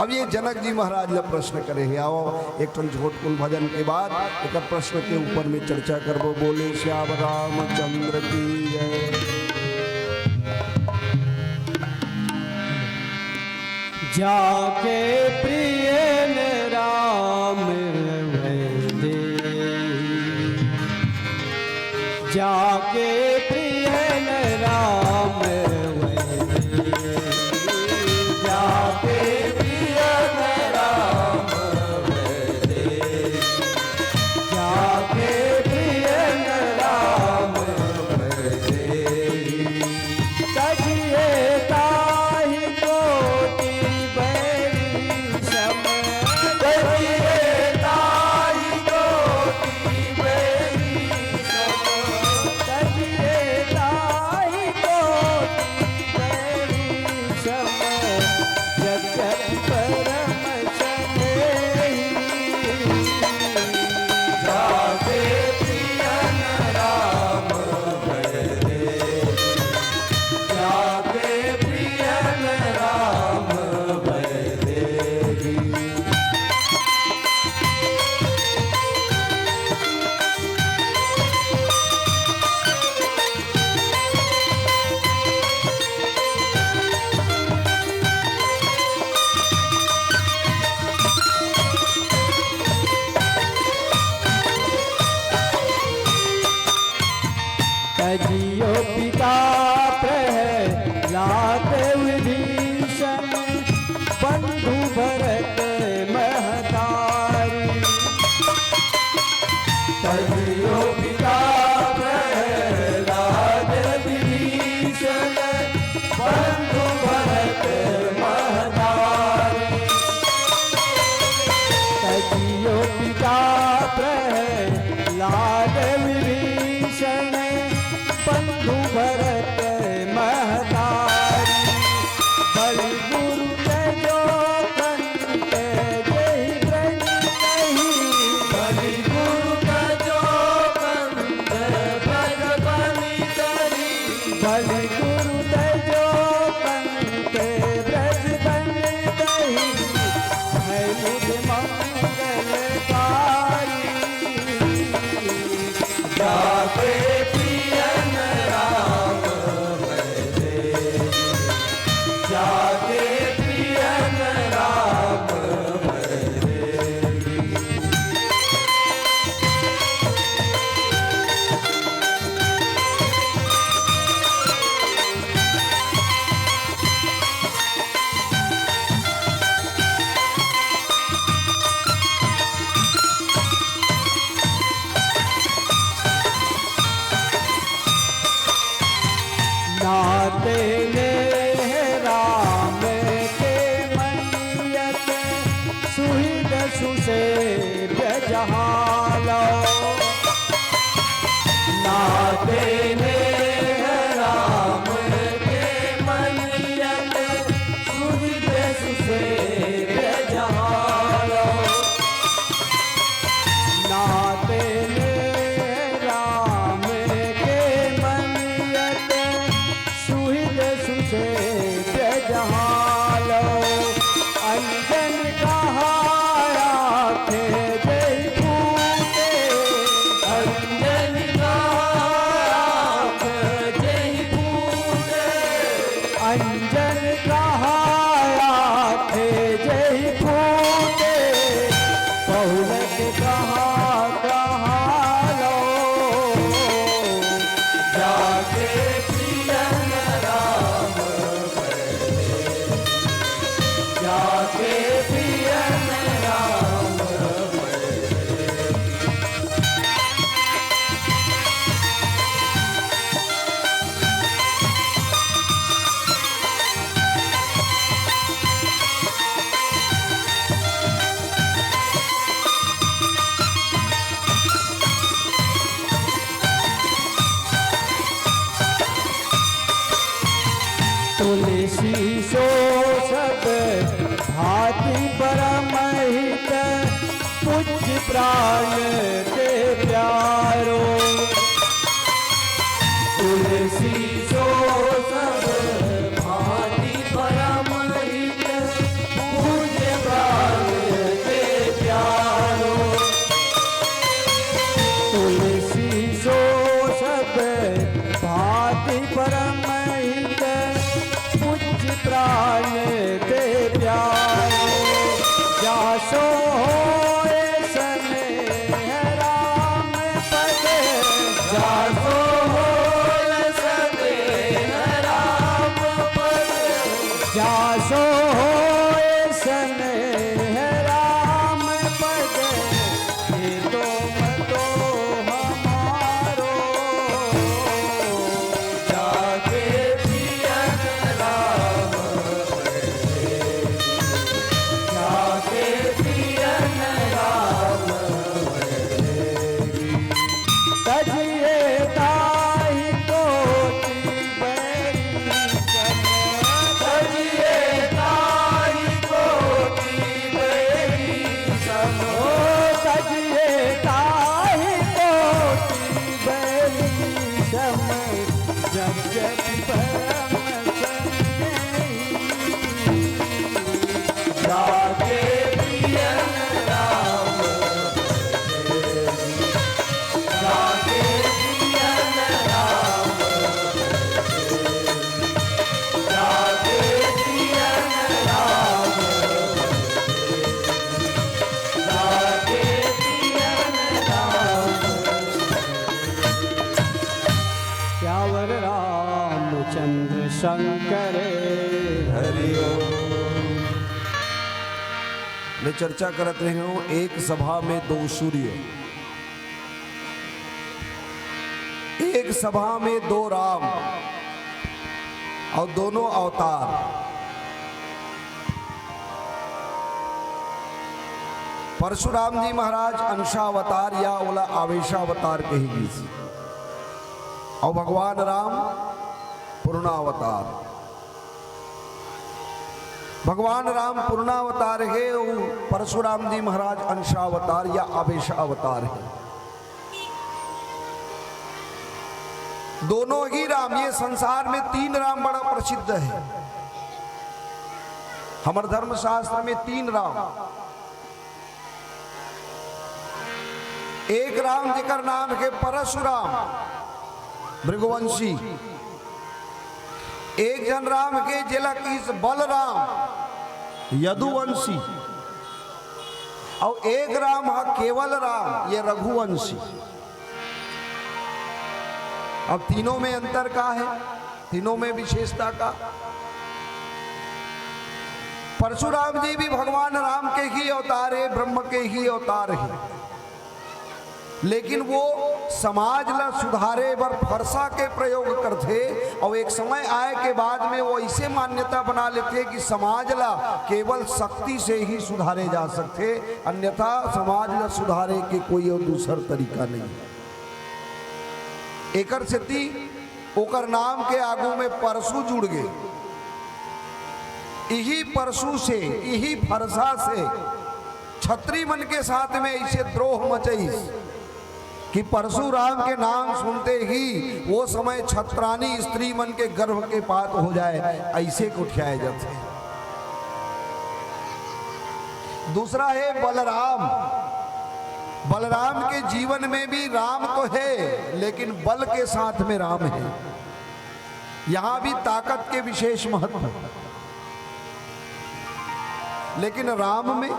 अब ये जनक जी महाराज ला प्रश्न करे हे। आओ, एक ठन छोटकुन भजन के बाद एकर प्रश्न के ऊपर में चर्चा करबो। बोले श्याम रामचंद्र की जय। जाके प्रियन राम वै दे, जाके प्रियन राम वै दे, जाके प्रियन राम वै दे, जाके प्रियन राम वै दे। तजिए ताहि कोटि बैरी सम। तजिए ताहि कोटि बैरी सम। तजिए ताहि कोटि बैरी सम। जगत परम स्नेही। जाके प्रियन राम वै दे, जाके प्रियन राम वै दे। तजियो पिता प्रहलाद विभीषण बंधु भरत महतारी। तजियो पिता प्रहलाद विभीषण बंधु भरत महतारी। तजियो पिता प्रहलाद विभीषण बंधु भरत महतारी। बलि गुरु तजो कंत जेहि ब्रज कही। बलि गुरु तजो कंत ब्रज बनि कही। बलि गुरु तजो कंत ब्रज बनि कही। भय मुझ मंगलकारी। जाके प्रियन राम वै दे, जाके प्रियन राम वै दे। नाते नेह राम के मनियत, सुहृद सुसेव्य जहाँ लो। नाते नेह राम के मनियत, सुहृद सुसेव्य जहाँ लो। नाते नेह राम के मनियत, सुहृद तुलसी सो सब भांति परम हित, पूज्य प्राण के प्यारो। तुलसी सो सब भांति परम हित, पूज्य प्राण के प्यारो। तुलसी सो सब भांति परम हित, पूज्य प्राण के प्यारो। जासो होय स्नेह राम पद, जासो होय स्नेह राम पद, जासो होय स्नेह राम पद, ये तो मतो हमारो। जाके पियन राम, जाके पियन राम। तजिए ताहि कोटि बैरी सम। तजिए ताहि कोटि बैरी सम। ओ तजिए ताहि कोटि बैरी सम। जब जब परम स्नेही। जाके पियन राम, जाके पियन राम, जाके पियन राम, जाके पियन राम। सियावर रामचंद्र शंकर। हरि ओम। मैं चर्चा करत रहे हूं, एक सभा में दो सूर्य, एक सभा में दो राम और दोनों अवतार। परशुराम जी महाराज अंशावतार या ओला आवेशावतार कही गई, और भगवान राम पूर्णावतार। भगवान राम पूर्णावतार हे, अउ परशुराम जी महाराज अंशावतार या आवेशावतार हे। दोनों ही राम, ये संसार में तीन राम बड़ा प्रसिद्ध हे। हमर धर्मशास्त्र में तीन राम, एक राम जेकर नाम हे परशुराम भृगुवंशी, एक झन राम हे जेला किस बलराम यदुवंशी, अउ एक राम ह केवल राम, ये रघुवंशी। अब तीनों में अंतर का हे? तीनों में विशेषता का? परशुराम जी भी भगवान राम के ही अवतार हे, ब्रह्म के ही अवतार हे, लेकिन वो समाज ला सुधारे बर फरसा के प्रयोग करथे, अउ एक समय आए के बाद में वो ऐसे मान्यता बना लेथे कि समाज ला केवल शक्ति से ही सुधारे जा सकथे, अन्यथा समाज ला सुधारे के कोई अउ दूसर तरीका नहीं। एकर सेती ओकर नाम के आगू में परसू जुड़ गे। इही परसू से, इही फरसा से छत्री मन के साथ में ऐसे द्रोह मचइस कि परशुराम के नाम सुनते ही वो समय छत्रानी स्त्री मन के गर्भपात हो जाए, ऐसे गोठियाए जाथे। दूसरा हे बलराम। बलराम के जीवन में भी राम तो हे, लेकिन बल के साथ में राम हे। यहां भी ताकत के विशेष महत्व। लेकिन राम में,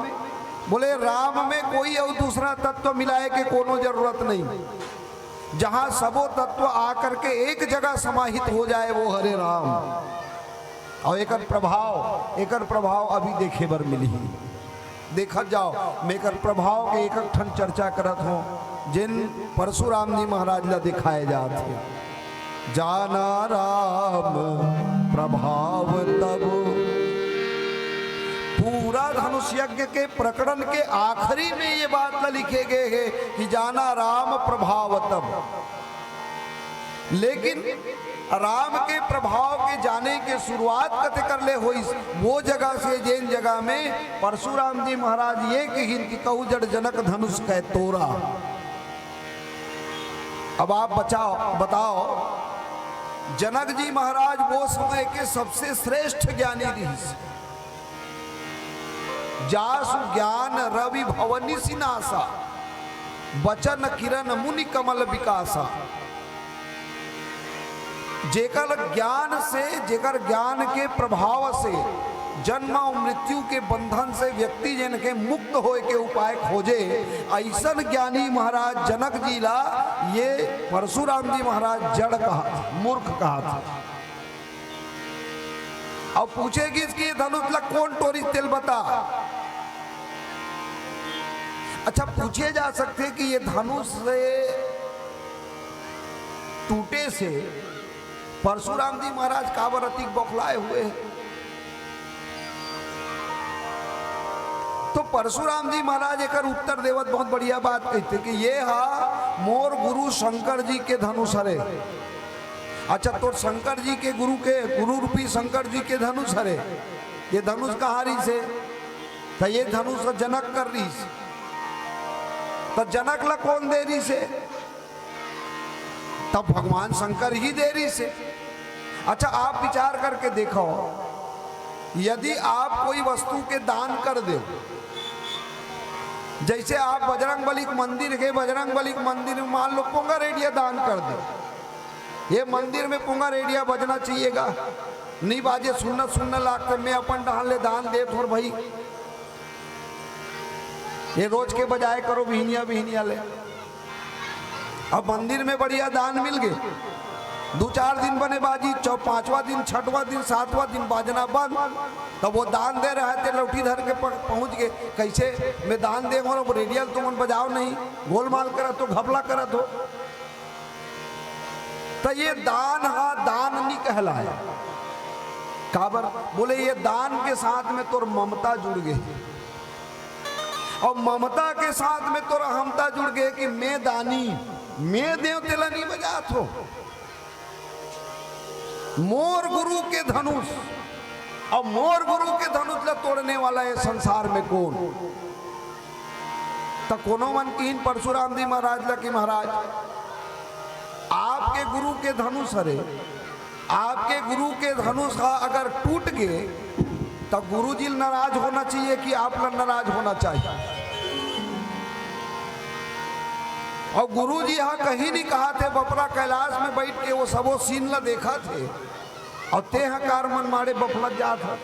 बोले, राम में कोई अउ दूसरा तत्व मिलाए के कोनो जरूरत नहीं। जहां सबो तत्व आकर के एक जगह समाहित हो जाए, वो हरे राम। अउ एकर प्रभाव, एकर प्रभाव अभी देखे बर मिलही। देखत जाओ, मैं एकर प्रभाव के एक एक ठन चर्चा करत हों, जेन परशुराम जी महाराज ला दिखाए जात हे। जाना राम प्रभाव तब। पूरा धनुष यज्ञ के प्रकरण के आखिरी में ये बात ला लिखे गए हे कि जाना राम प्रभाव तब। लेकिन राम के प्रभाव के जाने के शुरुआत कते कर ले होइस, वो जगह से, जेन जगह में परशुराम जी महाराज ये कहिन कि कहु जड़ जनक धनुष कै तोरा। अब आप बचाओ, बताओ, जनक जी महाराज वो समय के सबसे श्रेष्ठ ज्ञानी रिहिस। जासु ज्ञान रवि भव निसि नासा, बचन किरण मुनि कमल विकासा। जेकर ज्ञान से, जेकर ज्ञान के प्रभाव से जन्म और मृत्यु के बंधन से व्यक्ति जेन के मुक्त होए के उपाय खोजे, ऐसन ज्ञानी महाराज जनक जी ला ये परशुराम जी महाराज जड़ कहा, मूर्ख कहा था। अब पूछे गिस कि ये धनुष ला कोन टोरिस, तेला बता। अच्छा, पूछे जा सकथे कि ये धनुष से टूटे से परशुराम जी महाराज काबर अतिक बौखलाए हुए हैं? तो परशुराम जी महाराज एकर उत्तर देवत बहुत बढ़िया बात कहते कि ये हा मोर गुरु शंकर जी के धनुष हरे। अच्छा, तोर शंकर जी के गुरु के, गुरु रूपी शंकर जी के धनुष हरे, ये धनुष कहाँ रिहिसे? त ये धनुष जनक कर रिहिसे। त जनक ला कोन दे रिहिसे? तब भगवान शंकर ही दे रिहिसे। अच्छा, आप विचार करके देखो, यदि आप कोई वस्तु के दान कर दे, जैसे आप बजरंग बली के मंदिर गए, बजरंग बली के मंदिर में मान लो पोंगा रेडिया दान कर दे, ये मंदिर में पोंगा रेडिया बजना चाहिएगा, नहीं बाजे, सुन्ना सुन्ना लागते, मैं अपन डहान ले दान देत हों भाई, ये रोज के बजाय करो बिहनिया बिहनिया ले। अब मंदिर में बढ़िया दान मिल गए, दू चार दिन बने बाजी, चौ पांचवा दिन, छठवां दिन, सातवां दिन बाजना बंद। तब वो दान दे रहा है, ते लौठी धर के प-, पहुंच गए, कैसे मैं दान दे हों, अब रेडियल तुमन बजाओ नहीं, गोलमाल करत हो, घपला करत हो। त ये दान हा दान नहीं कहलाए। काबर? बोले ये दान के साथ में तोर ममता जुड़ गए, और ममता के साथ में तोर अहमता जुड़ गए कि मैं दानी, मैं देव, तेला नहीं बजात हो। मोर गुरु के धनुष, और मोर गुरु के धनुष ला तोड़ने वाला ये संसार में कोन? त कोनो मन किहिन परशुराम जी महाराज ला कि महाराज, आपके गुरु के धनुष हरे, आपके गुरु के धनुष हा अगर टूट गे, त गुरु जी नाराज होना चाहिए कि आप ला नाराज होना चाहिए? और गुरु जी हा कहीं नहीं कहा थे, बपरा कैलाश में बैठ के वो सबो सीन ला देखा थे। और ते ह कार मन माड़े बफलत जात ह।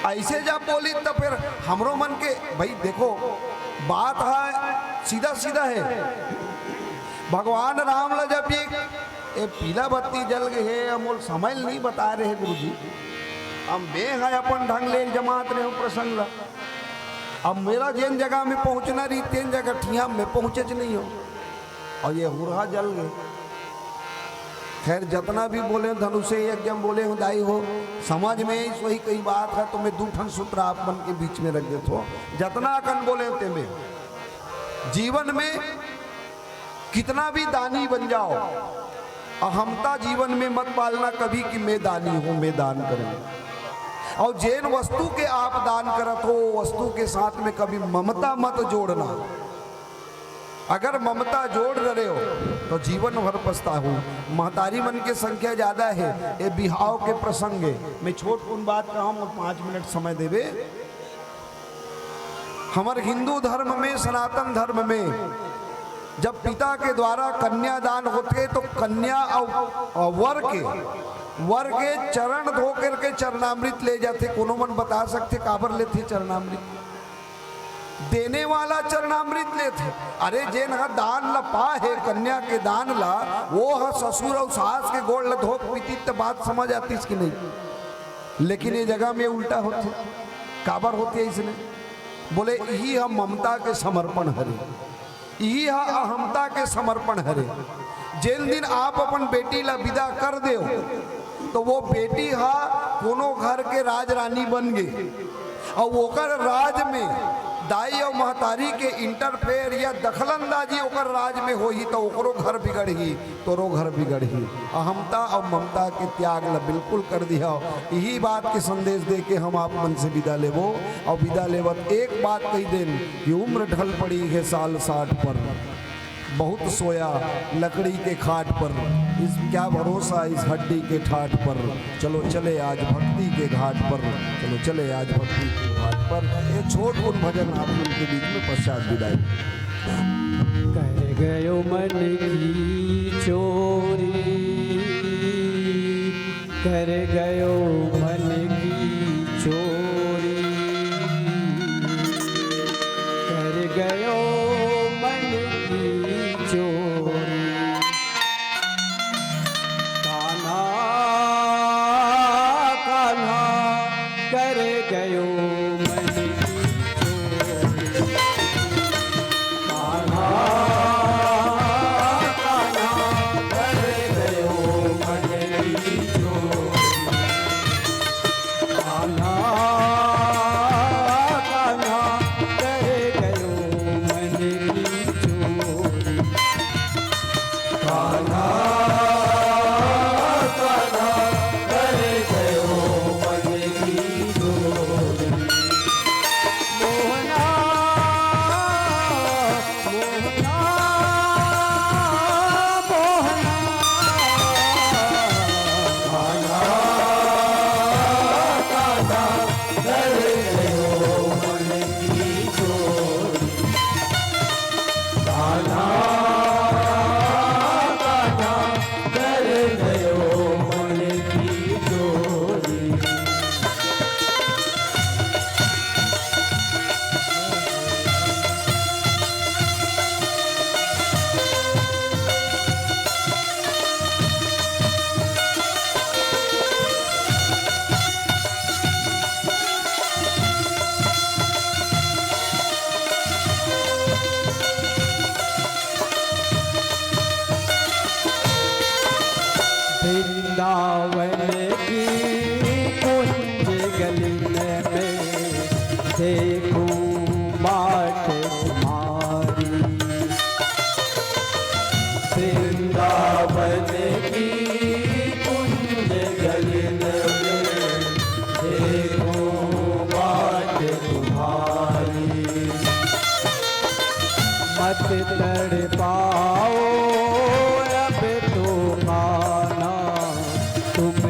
ऐसे जब बोली त फिर हमरो मन के, भाई देखो, बात है सीधा सीधा है। भगवान राम ला जब ये, ये पीला बत्ती जल गए है, मोल समय ल नहीं बता रहे गुरुजी, अब मैं है अपन ढंग ले जमात रहे हूँ प्रसंग ला। अब मेरा जेन जगह में पहुँचना रही तेन जगह ठिया मैं पहुँचे च नहीं हूँ। और ये हुरहा जल गए। खैर, जतना भी बोले हूँ, धनुषे यज्ञम बोले हूँ, दाई हो, समझ में आई सोही कही बात है, तो मैं दू ठन सूत्र आप मन के बीच में रख देत हूँ। जतना अकन बोले हूँ, तेमे जीवन में कितना भी दानी बन जाओ, अहमता जीवन में मत पालना कभी कि मैं दानी हूँ, मैं दान करूँ। और जेन वस्तु के आप दान करत हो, वो वस्तु के साथ में कभी ममता मत जोड़ना। अगर ममता जोड़ रहे हो तो जीवन भर पछताहू। महतारी मन के संख्या ज्यादा है। ये बिहाव के प्रसंग है, मैं छोट कुन बात कहा हूँ, पाँच मिनट समय देवे। हमर हिंदू धर्म में, सनातन धर्म में जब पिता के द्वारा कन्यादान होथे तो कन्या और, और वर के, वर के चरण धो करके चरणामृत ले जाथे। कोनो मन बता सकथे काबर लेथे चरणामृत? देने वाला चरणामृत लेथे। अरे, जेन ह दान ल पाहे, कन्या के दान ल, वो ह ससुर अउ सास के गोड़ ल धोक पीतिस त बात समझ आतिस कि नहीं? लेकिन ये जगह में उल्टा होथे। काबर होथे इसने? बोले, इही ह ममता के समर्पण हरे, इही ह अहमता के समर्पण हरे। जेन दिन आप अपन बेटी ला विदा कर देव, तो वो बेटी हा कोनो घर के राजरानी बन गे, और ओकर राज में दाई अउ महतारी के इंटरफेयर या दखलंदाजी ओकर राज में होही, त ओकरो घर बिगड़ही, तोरो घर बिगड़ही। अहमता अउ ममता के त्याग ल बिल्कुल कर दिहा। इही बात के संदेश दे के हम आप मन से विदा लेबो। अउ विदा लेवत एक बात कही देन कि उम्र ढल पड़ी है साल साठ पर, बहुत सोया लकड़ी के खाट पर, इस क्या भरोसा इस हड्डी के ठाट पर। चलो चले आज भक्ति के घाट पर, चलो चले आज भक्ति के घाट पर। ये छोट कुन भजन आप मन के बीच में पश्चात विदाई। कर गयो मन की चोरी, कर गयो मन की चोरी, कर गयो मन की चोरी। कान्हा, कान्हा, कर गयो मन की चोरी। कान्हा, कान्हा, कर गयो मन की चोरी। कान्हा, कान्हा, कर गयो मन की चोरी। कान्हा, कान्हा, कर गयो मन की चोरी। मोहना, मोहना, मोहना। कान्हा, कान्हा, कर गयो मन की चोरी। कान्हा, कान्हा, कर गयो मन की चोरी। वृंदावन की कुंज गलिन में देखूं बाट तुम्हारी। वृंदावन की कुंज गलिन में देखूं बाट तुम्हारी। मत तड़पाओ अब तो कान्हा तुम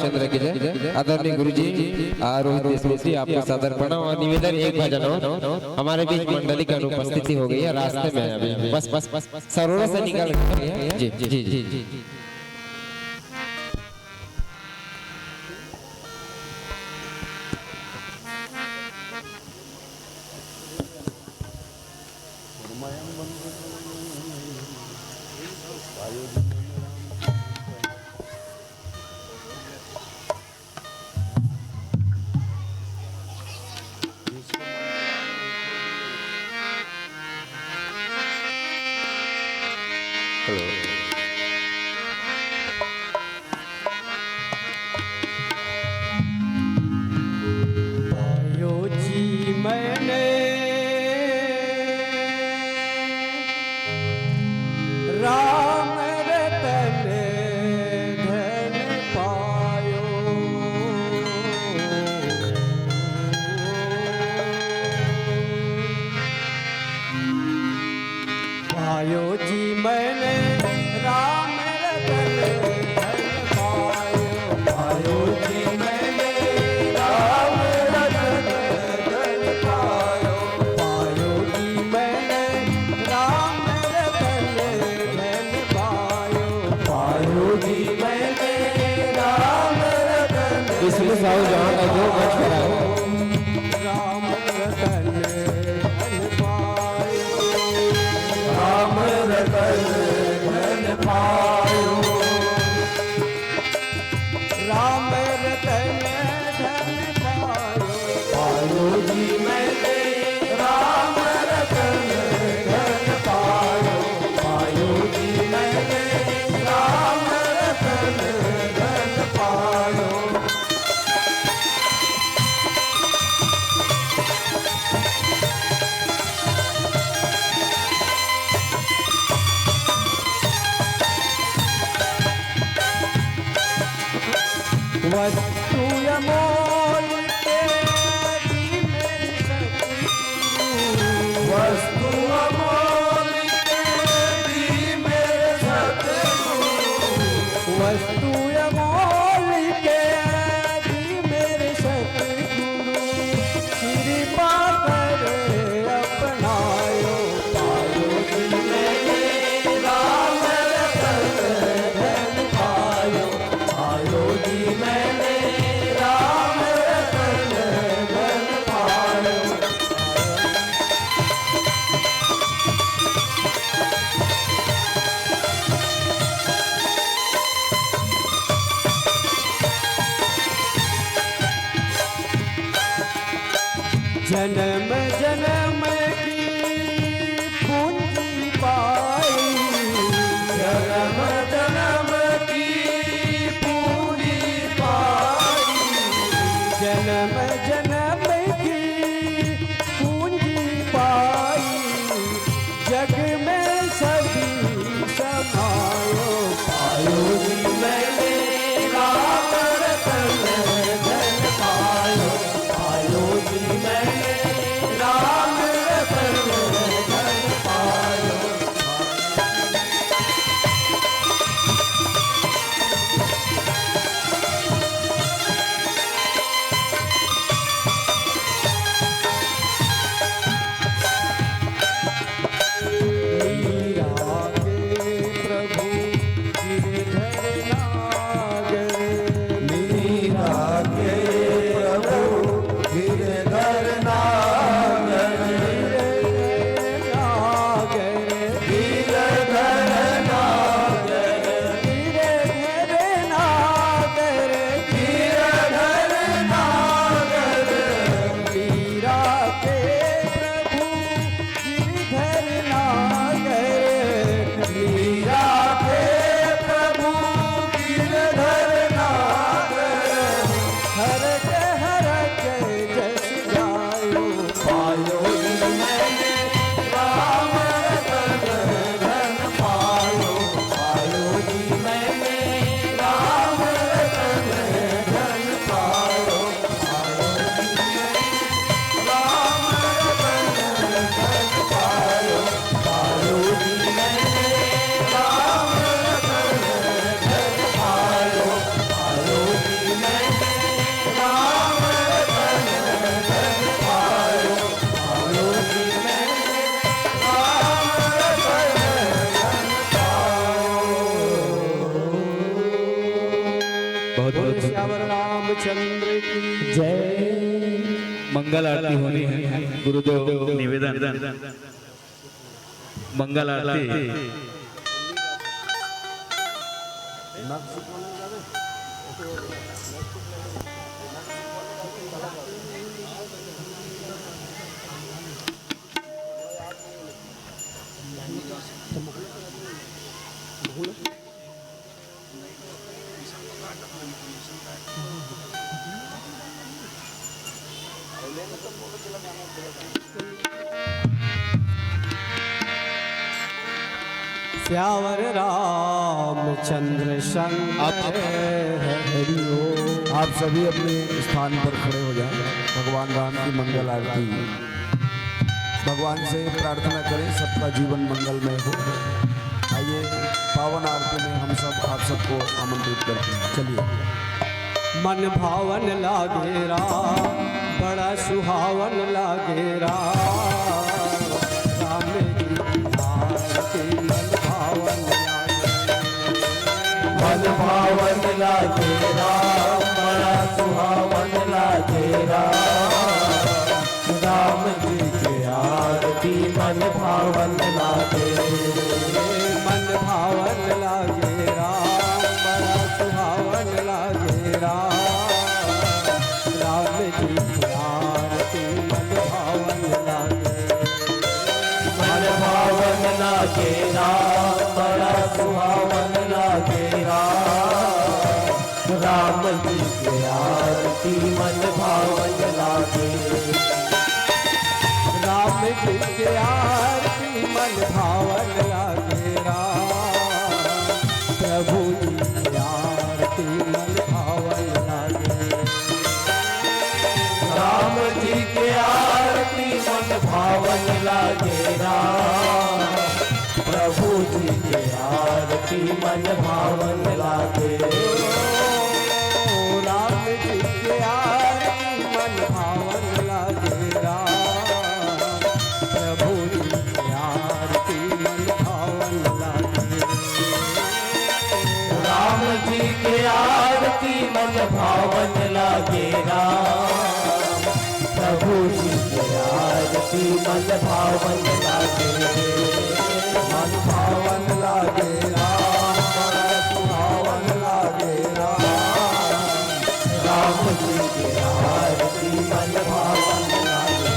चंद्र की जय। आदरणीय गुरुजी, आ, रोहित देशमुख जी, आपको सादर प्रणाम और निवेदन, एक भजन और। हमारे बीच मंडली की अनुपस्थिति हो गई है, रास्ते में है अभी। बस, बस, बस, सरोरा से निकल गए हैं। जी, जी, जी, जी। हेलो। पायो जी मैंने राम रतन धन पायो। पायो जी मैंने राम रतन धन पायो। पायो जी मैंने राम रतन धन पायो। पायो जी मैंने राम रतन धन पायो। पायो जी मैंने राम रतन। इसमें साहू जहाँ का जो मंच पर आए। राम रतन धन पायो। राम रतन धन पायो। राम रतन धन पायो। पायो जी मैंने राम रतन धन पायो। पायो जी मैंने राम रतन धन पायो। वस्तु अमोल के दी मेरे सतगुरु। वस्तु अमोल के दी मेरे सतगुरु। वस्तु अमोल के दी मेरे सतगुरु। कृपा करे अपनायो। पायो जी मैंने राम रतन धन पायो। पायो जी मैंने राम रतन धन पायो। जन्म जन्म की पूंजी पाई। जन्म जन्म की पूंजी पाई। जन्म जन्म की पूंजी पाई। जग में सभी समायो। पायो जी मैंने राम रतन धन पायो। पायो जी मैंने रामचंद्र की जय। मंगल आरती होनी है, गुरुदेव निवेदन, मंगल आरती। सियावर रामचंद्र संग आप, हरि ओम। आप सभी अपने स्थान पर खड़े हो जाएं। भगवान राम की मंगल आरती भगवान से प्रार्थना करें, सबका जीवन मंगलमय हो। आइए, पावन आरती में हम सब, आप सबको आमंत्रित करते हैं। चलिए। मन भावन लागे राम, बड़ा सुहावन लागे राम। राम जी की आरती मन भावन लागे। मन भावन लागे राम, बड़ा सुहावन लागे राम। राम जी के आरती मन भावन लागे। मन भावन लागे राम, बड़ा सुहावन लागे राम। राम जी के आरती मन भावन लागे। मन भावन लागे राम, बड़ा सुहावन लागे राम। राम जी के आरती मन भावन लागे। राम जी के आरती मन भावन लागे राम। प्रभु जी के आरती मन भावन लागे। राम जी के आरती मन भावन लागे राम। प्रभु जी के आरती मन भावन लागे। राम जी के आरती मन भावन लागे राम। प्रभु जी के आरती मन भावन लागे। राम जी के आरती मन भावन लागे राम। प्रभु जी के आरती मन भावन लागे। मन भावन लागे राम, बड़ा सुहावन लागे राम। राम जी के आरती मन भावन लागे।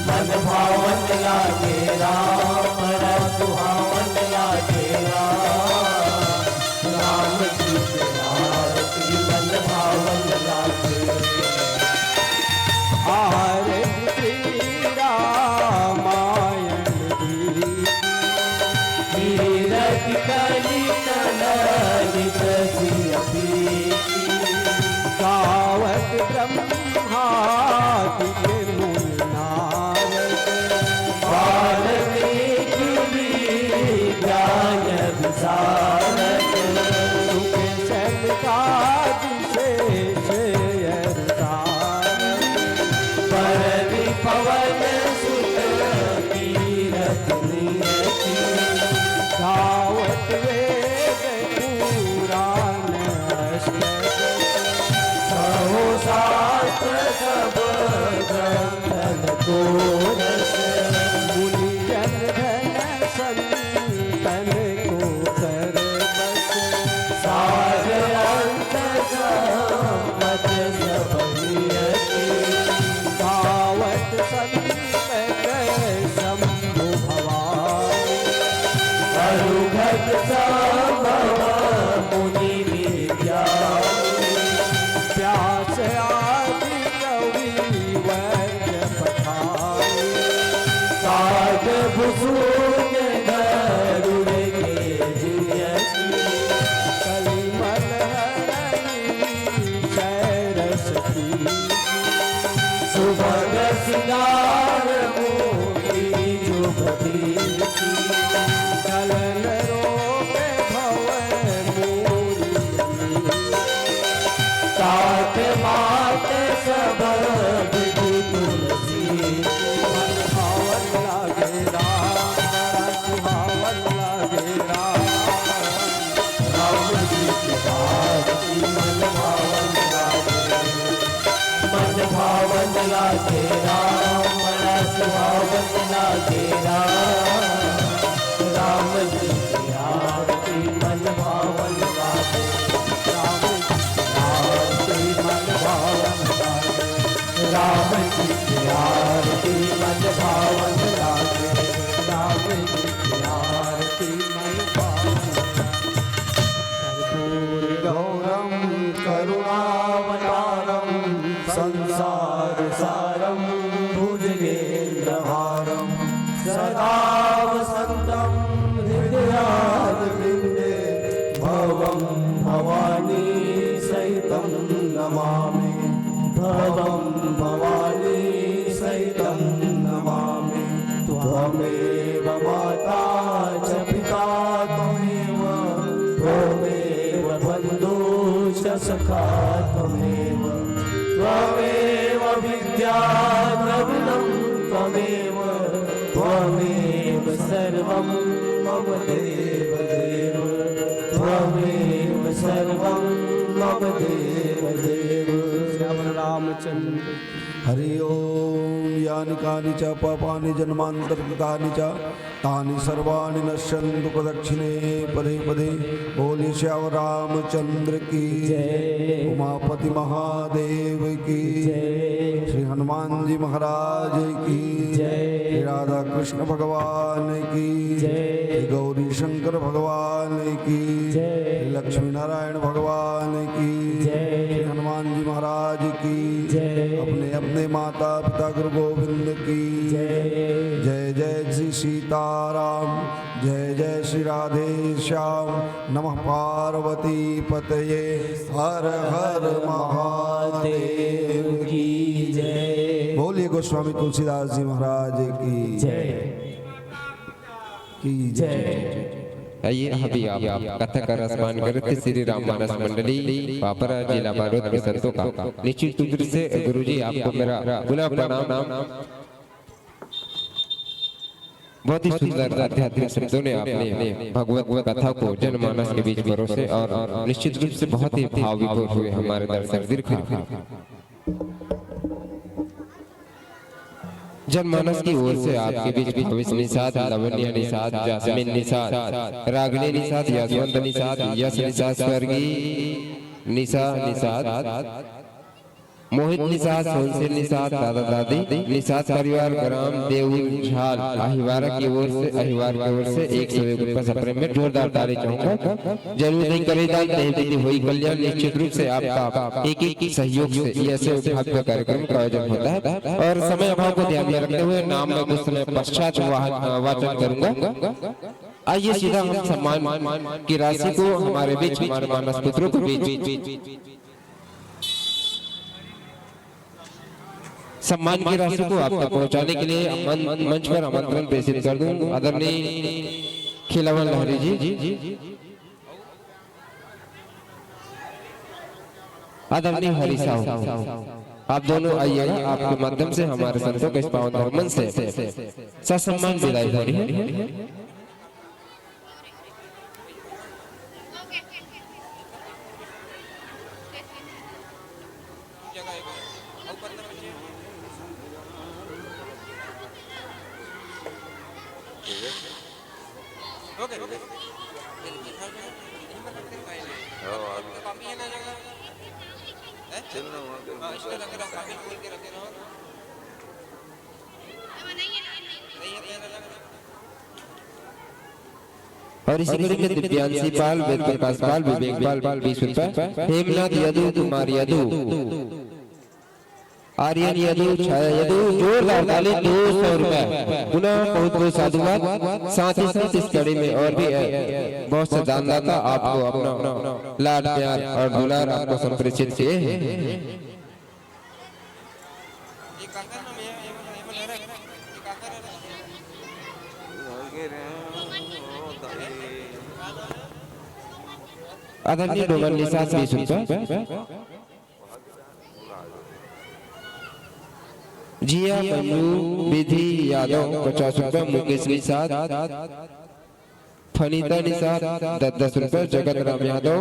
मन भावन लागे राम, बड़ा सुहावन लागे राम। राम जी के आरती मन भावन लागे। आरती श्री रामायण जी। कीरति कलित ललित सिय पीसी। गावत ब्रह्मादि के मुनि नारद। वाल्मीकि भी ज्ञान विशारद। सुख सनकादि शेष अरसारद। परनि पवन सुत कीरति नियति। गावत वेद पुराण अष्ट। सहो शास्त्र सब ग्रंथन को रस। मुनि जन धन संतन को सरबस। सार अंत संपत सब नियति। गावत संत शंभु भवानी। राम जी की आरती मन भावन लागे। राम जी की आरती मन भावन लागे। राम जी की आरती मन भावन लागे। राम जी की आरती मन भावन लागे। कर्पूर गौरम करुणावतारम संसार सारम भुजगेन्द्रहारम सदा वसंतम हृदयारविंदे भवम भवानी सहितं नमामि। भवम भवानी सहितं नमामि। त्वमेव माता च पिता त्वमेव, त्वमेव बन्धु च सखा त्वमेव, त्वमेव विद्या द्रविणं त्वमेव, त्वमेव सर्वं मम देव देव, त्वमेव सर्वं मम देव देव। श्याम रामचंद्र। हरि ओम। यानि कानि च पापानि जन्मांतरकृतानि च तानि सर्वाणि नश्यंतु प्रदक्षिणे पदे पदे। बोलिए श्याम रामचंद्र की जय। उमापति महादेव की जय। श्री हनुमान जी महाराज की जय। श्री राधा कृष्ण भगवान की जय। श्री गौरी शंकर भगवान की जय। श्री लक्ष्मी नारायण भगवान की जय। श्री हनुमान जी महाराज की जय। अपने अपने माता पिता गुरु गोविंद की जय। जय जय श्री सीताराम। जय जय श्री राधे श्याम। नमः पार्वती पतये। हर हर महादेव की जय। बोलिए गोस्वामी तुलसीदास जी महाराज की जय। की जय। आइए, अभी आप कथा का रसपान करते श्री राममानस मंडली पापरा, जिला बालोद के संतों का। निश्चित रूप से गुरुजी, आपको मेरा पुनः प्रणाम। बहुत ही सुंदर आध्यात्मिक शब्दों ने आपने भगवत कथा को जनमानस के बीच परोसे और निश्चित रूप से बहुत ही भाव विभोर हुए हमारे दर्शक। दीर्घ जनमानस की ओर से आपके बीच भविष्य निषाद, लवण्य निषाद, जासमीन निषाद, रागनी निषाद, यशवंत निषाद, यश निषाद, स्वर्गीय निशा निषाद, मोहित निषाद, सोनशील निषाद, दादा दादी निषाद परिवार, ग्राम देउलझाल, अहिवारा की ओर से, अहिवार की ओर से एक सौ एक रुपये सप्रेम में जोरदार ताली चाहूंगा। जरूर नहीं करे दान, तहे विधि होई कल्याण। निश्चित रूप से आपका एक एक सहयोग से ये ऐसे भव्य कार्यक्रम का आयोजन होता है और समय अभाव को ध्यान में रखते हुए नाम मैं कुछ समय पश्चात वाहन, वाचन करूंगा। आइए सीधा हम सम्मान की राशि को हमारे बीच, हमारे मानस पुत्रों के बीच सम्मान की राशि को आप तक पहुंचाने के लिए मन-, मंच पर आमंत्रण प्रेषित कर दूं। आदरणीय खिलावन लहरी जी, आदरणीय हरि साहू, आप दोनों आइए, आपके माध्यम से हमारे संतों के इस पावन धर्म मंच से ससम्मान विदाई हो रही है। और इसी कड़ी में दिव्यांशी पाल, वेद प्रकाश पाल, विवेक पाल, बीस रुपए, हेमनाथ यदु, कुमार यदु, आर्यन यदु, छाया यदु, जोरदार ताली, दो सौ रुपए। पुनः बहुत बहुत साधुवाद। साथ ही साथ इस कड़ी में और भी, अ, बहुत से दानदाता आपको अपना लाड प्यार और दुलार आपको संप्रेषित किए हैं। आदरणीय डोमन निषाद, बीस रुपए। जिया मंजू विधि यादव, पचास रुपए। मुकेश निषाद, फनीता निषाद दस दस रुपए, जगत राम यादव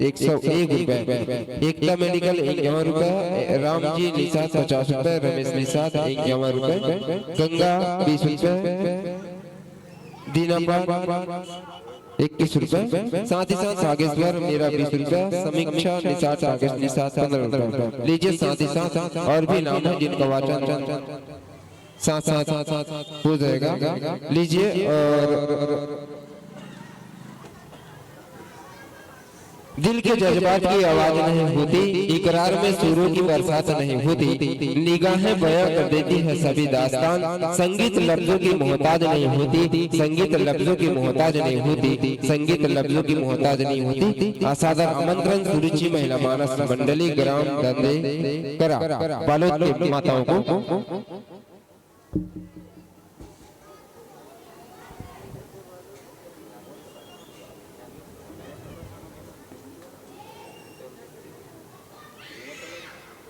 एक सौ एक रुपए, एकता मेडिकल इक्यावन रुपए, रामजी निषाद पचास रुपए, रमेश निषाद इक्यावन रुपए, गंगा बीस रुपए, दीनापाल इक्कीस रुपए, साथ ही साथ सागेश्वर मेरा बीस रुपए, समीक्षा निषाद सागेश निषाद पन्द्रह रुपए। लीजिए, साथ ही साथ और भी नाम है जिनका वाचन साथ साथ हो जाएगा। लीजिए, और दिल के जज्बात की आवाज नहीं होती, इकरार में सुरों की बरसात नहीं होती, निगाहें बयां कर देती है सभी दास्तान। संगीत लफ्जों की मोहताज नहीं होती, संगीत लफ्जों की मोहताज नहीं होती, संगीत लफ्जों की मोहताज नहीं होती। असादर आमंत्रण सुरुचि महिला मानस मंडली, ग्राम दंदे करा, बालोद के माताओं को।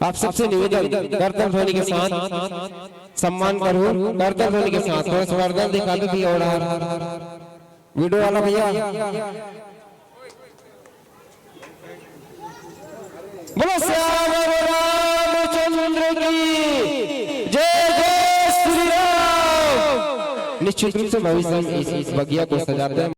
आप सबसे निवेदन, करताल ध्वनि के साथ सम्मान करो, करताल ध्वनि के साथ थोड़ा सा वरदान दिखा दो भैया। और वीडियो वाला भैया, बोलो सियावर रामचंद्र की जय, जय श्री राम। निश्चित रूप से भविष्य में इस, इस बगिया को सजाते हैं।